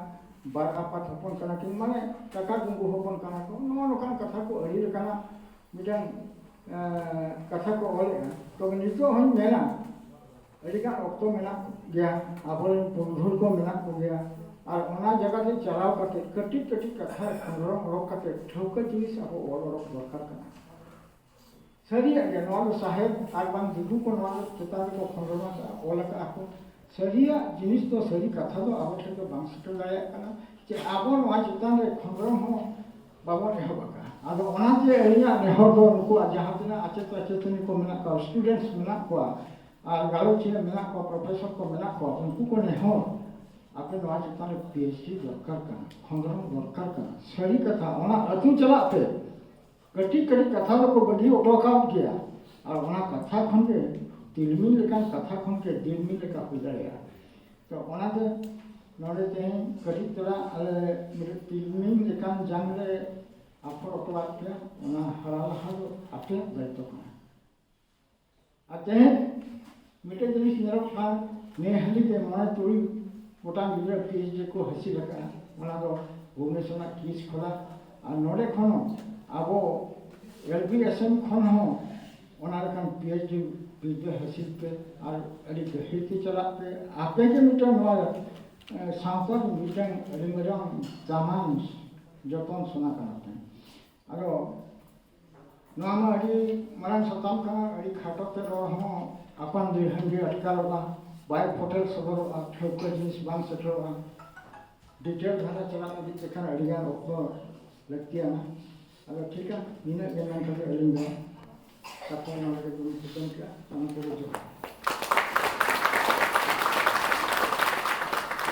ᱵᱟᱨ ᱟᱯᱟᱛ ᱦᱚᱯᱚᱱ ᱠᱟᱱᱟ ᱠᱤᱱ, ᱢᱟᱱᱮ ᱠᱟᱠᱟ ᱜᱩᱸᱜᱩ ᱦᱚᱯᱚᱱ ᱠᱟᱱᱟ ᱠᱚ, ᱱᱚᱜᱼᱚ ᱱᱚᱝᱠᱟᱱ ᱠᱟᱛᱷᱟ ᱠᱚ ᱟᱹᱰᱤ ᱞᱮᱠᱟᱱᱟᱜ ᱢᱤᱫᱴᱟᱝ, ᱮᱸ, ᱠᱟᱛᱷᱟ ᱠᱚ ᱚᱞᱮᱜᱼᱟ᱾ ᱛᱚᱵᱮ ᱱᱤᱛᱚᱜ ᱦᱚᱸᱧ ᱢᱮᱱᱟ, ᱟᱹᱰᱤᱜᱟᱱ ᱚᱠᱛᱚ ᱢᱮᱱᱟᱜ ᱜᱮᱭᱟ, ᱟᱵᱚᱨᱮᱱ ᱯᱩᱨᱩᱫᱷᱩᱞ ᱠᱚ ᱢᱮᱱᱟᱜ ᱠᱚᱜᱮᱭᱟ, ᱟᱨ ᱚᱱᱟ ᱡᱟᱭᱜᱟ ᱨᱮ ᱪᱟᱞᱟᱣ ᱠᱟᱛᱮ ᱠᱟᱹᱴᱤᱡ ᱠᱟᱹᱴᱤᱡ ᱠᱟᱛᱷᱟ ᱠᱷᱚᱸᱫᱽᱨᱚᱱ ᱚᱰᱚᱠ ᱠᱟᱛᱮ ᱴᱷᱟᱹᱣᱠᱟᱹ ᱡᱤᱱᱤᱥ ᱟᱵᱚ ᱚᱞ ᱚᱰᱚᱠ ᱫᱚᱨᱠᱟᱨ ᱠᱟᱱᱟ᱾ ᱥᱟᱹᱨᱤᱭᱟᱜ ᱜᱮ ᱱᱚᱣᱟ ᱫᱚ ᱥᱟᱦᱮᱵᱽ ᱟᱨ ᱵᱟᱝ ᱫᱤᱠᱩ ᱠᱚ ᱱᱚᱣᱟ ᱫᱚ ᱪᱮᱛᱟᱱ ᱨᱮᱠᱚ ᱠᱷᱚᱸᱫᱽᱨᱚᱱ ᱟᱠᱟᱫᱼᱟ, ᱚᱞ ᱟᱠᱟᱫᱼᱟ ᱠᱚ᱾ ᱥᱟᱹᱨᱤᱭᱟᱜ ᱡᱤᱱᱤᱥ ᱫᱚ ᱥᱟᱹᱨᱤ ᱠᱟᱛᱷᱟ ᱫᱚ ᱟᱵᱚ ᱴᱷᱮᱱ ᱫᱚ ᱵᱟᱝ ᱥᱮᱴᱮᱨ ᱫᱟᱲᱮᱭᱟᱜ ᱠᱟᱱᱟ, ᱪᱮ ᱟᱵᱚ ᱱᱚᱣᱟ ᱪᱮᱛᱟᱱ ᱨᱮ ᱠᱷᱚᱸᱫᱽᱨᱚᱱ ᱦᱚᱸ ᱵᱟᱵᱚᱱ ᱮᱦᱚᱵ ᱟᱠᱟᱫᱼᱟ᱾ ᱟᱫᱚ ᱚᱱᱟᱛᱮ ᱟᱹᱞᱤᱧᱟᱜ ᱱᱮᱦᱚᱨ ᱫᱚ ᱱᱩᱠᱩᱣᱟᱜ ᱡᱟᱦᱟᱸ ᱛᱤᱱᱟᱹᱜ ᱟᱪᱮᱛ ᱟᱪᱮᱛᱟᱹᱱᱤ ᱠᱚ ᱢᱮᱱᱟᱜ ᱠᱚᱣᱟ, ᱥᱴᱩᱰᱮᱱᱴᱥ ᱢᱮᱱᱟᱜ ᱠᱚᱣᱟ, ᱟᱨ ᱜᱟᱞᱚᱪᱤᱭᱟᱹ ᱢᱮᱱᱟᱜ ᱠᱚᱣᱟ, ᱯᱨᱚᱯᱷᱮᱥᱚᱨ ᱠᱚ ᱢᱮᱱᱟᱜ ᱠᱚᱣᱟ, ᱩᱱᱠᱩ ᱠᱚ ᱱᱮᱦᱚᱨ ᱟᱯᱮ ᱱᱚᱣᱟ ᱪᱮᱛᱟᱱ ᱨᱮ ᱯᱤ ᱮᱭᱤᱪ ᱰᱤ ᱫᱚᱨᱠᱟᱨ ᱠᱟᱱᱟ, ᱠᱷᱚᱸᱫᱽᱨᱚᱸᱫ ᱫᱚᱨᱠᱟᱨ ᱠᱟᱱᱟ᱾ ᱥᱟᱹᱨᱤ ᱠᱟᱛᱷᱟ, ᱚᱱᱟ ᱟᱹᱛᱩ ᱪᱟᱞᱟᱜ ᱯᱮ᱾ ᱠᱟᱹᱴᱤᱡ ᱠᱟᱹᱴᱤᱡ ᱠᱟᱛᱷᱟ ᱫᱚᱠᱚ ᱵᱟᱹᱜᱤ ᱦᱚᱴᱚ ᱟᱠᱟᱫ ᱜᱮᱭᱟ, ᱟᱨ ᱚᱱᱟ ᱠᱟᱛᱷᱟ ᱠᱷᱚᱱ ᱜᱮ, ᱛᱤᱞᱢᱤᱧ ᱞᱮᱠᱟᱱ ᱠᱟᱛᱷᱟ ᱠᱷᱚᱱ ᱜᱮ ᱫᱤᱞᱢᱤᱧ ᱞᱮᱠᱟ ᱦᱩᱭ ᱫᱟᱲᱮᱭᱟᱜᱼᱟ᱾ ᱛᱚ ᱚᱱᱟᱛᱮ ᱱᱚᱰᱮ ᱛᱮᱦᱮᱧ ᱠᱟᱹᱴᱤᱡ ᱛᱚᱨᱟ ᱟᱞᱮ ᱢᱤᱫᱴᱮᱱ ᱛᱤᱞᱢᱤᱧ ᱞᱮᱠᱟᱱ ᱡᱟᱝ ᱞᱮ ᱟᱯᱷᱚᱨ ᱦᱚᱴᱚᱣᱟᱫ ᱯᱮᱭᱟ, ᱚᱱᱟ ᱦᱟᱨᱟ ᱞᱟᱦᱟ ᱫᱚ ᱟᱯᱮᱭᱟᱜ ᱫᱟᱭᱤᱛᱛᱚ ᱠᱟᱱᱟ᱾ ᱟᱨ ᱛᱮᱦᱮᱧ ᱢᱤᱫᱴᱮᱱ ᱡᱤᱱᱤᱥ ᱧᱮᱞᱚᱜ ᱠᱟᱱᱟ, ᱱᱮ ᱦᱟᱹᱞᱤ ᱜᱮ ᱢᱚᱬᱮ ᱛᱩᱨᱩᱭ ᱜᱚᱴᱟᱝ ᱜᱤᱫᱽᱨᱟᱹ ᱯᱤ ᱮᱭᱤᱪ ᱰᱤ ᱠᱚ ᱦᱟᱹᱥᱤᱞ ᱟᱠᱟᱫᱼᱟ᱾ ᱚᱱᱟ ᱫᱚ ᱵᱷᱩᱵᱽᱱᱮᱥᱚᱨ ᱨᱮᱱᱟᱜ ᱠᱤᱥ ᱠᱷᱚᱞᱟ, ᱟᱨ ᱱᱚᱰᱮ ᱠᱷᱚᱱ ᱦᱚᱸ ᱟᱵᱚ ᱮᱞ ᱯᱤ ᱮᱥ ᱮᱢ ᱠᱷᱚᱱ ᱦᱚᱸ ᱚᱱᱟ ᱞᱮᱠᱟᱱ ᱯᱤ ᱮᱭᱤᱪ ᱰᱤ ᱵᱤᱫᱽᱫᱟᱹ ᱦᱟᱹᱥᱤᱞ ᱯᱮ ᱟᱨ ᱟᱹᱰᱤ ᱜᱟᱹᱦᱤᱨ ᱛᱮ ᱪᱟᱞᱟᱜ ᱯᱮ᱾ ᱟᱯᱮ ᱜᱮ ᱢᱤᱫᱴᱟᱝ ᱱᱚᱣᱟ, ᱮ, ᱥᱟᱶᱛᱟ ᱨᱮ ᱢᱤᱫᱴᱟᱝ ᱟᱹᱰᱤ ᱢᱟᱨᱟᱝ ᱫᱟᱢᱟᱱ ᱡᱚᱛᱚᱱ ᱥᱚᱱᱟ ᱠᱟᱱᱟ ᱯᱮ᱾ ᱟᱫᱚ ᱱᱚᱣᱟ ᱢᱟ ᱟᱹᱰᱤ ᱢᱟᱨᱟᱝ ᱥᱟᱛᱟᱢ ᱠᱟᱱᱟ, ᱟᱹᱰᱤ ᱠᱷᱟᱴᱚ ᱛᱮ ᱨᱚᱲ ᱦᱚᱸ ᱟᱯᱟᱱ ᱫᱤᱲᱦᱟᱹᱝ ᱜᱮ ᱟᱴᱠᱟᱨᱚᱜᱼᱟ, ᱵᱟᱭ ᱯᱷᱚᱴᱮᱞ ᱥᱚᱫᱚᱨᱚᱜᱼᱟ, ᱴᱷᱟᱹᱣᱠᱟᱹ ᱡᱤᱱᱤᱥ ᱵᱟᱝ ᱥᱮᱴᱮᱨᱚᱜᱼᱟ᱾ ᱰᱤᱴᱮᱞ ᱫᱷᱟᱨᱟ ᱪᱟᱞᱟᱜ ᱞᱟᱹᱜᱤᱫ ᱛᱮᱠᱷᱟᱱ ᱟᱹᱰᱤᱜᱟᱱ ᱚᱠᱛᱚ ᱞᱟᱹᱠᱛᱤᱭᱟᱱᱟ᱾ ᱟᱫᱚ ᱴᱷᱤᱠᱟ, ᱱᱤᱱᱟᱹᱜ ᱜᱮ ᱢᱮᱱ ᱠᱟᱛᱮ ᱟᱹᱞᱤᱧ ᱫᱚ ᱠᱟᱛᱷᱟ ᱱᱚᱰᱮ ᱜᱮ ᱢᱩᱪᱟᱹᱫ ᱠᱮᱫᱼᱟ᱾ ᱚᱱᱟ ᱠᱚᱨᱮ ᱡᱚᱦᱟᱨ᱾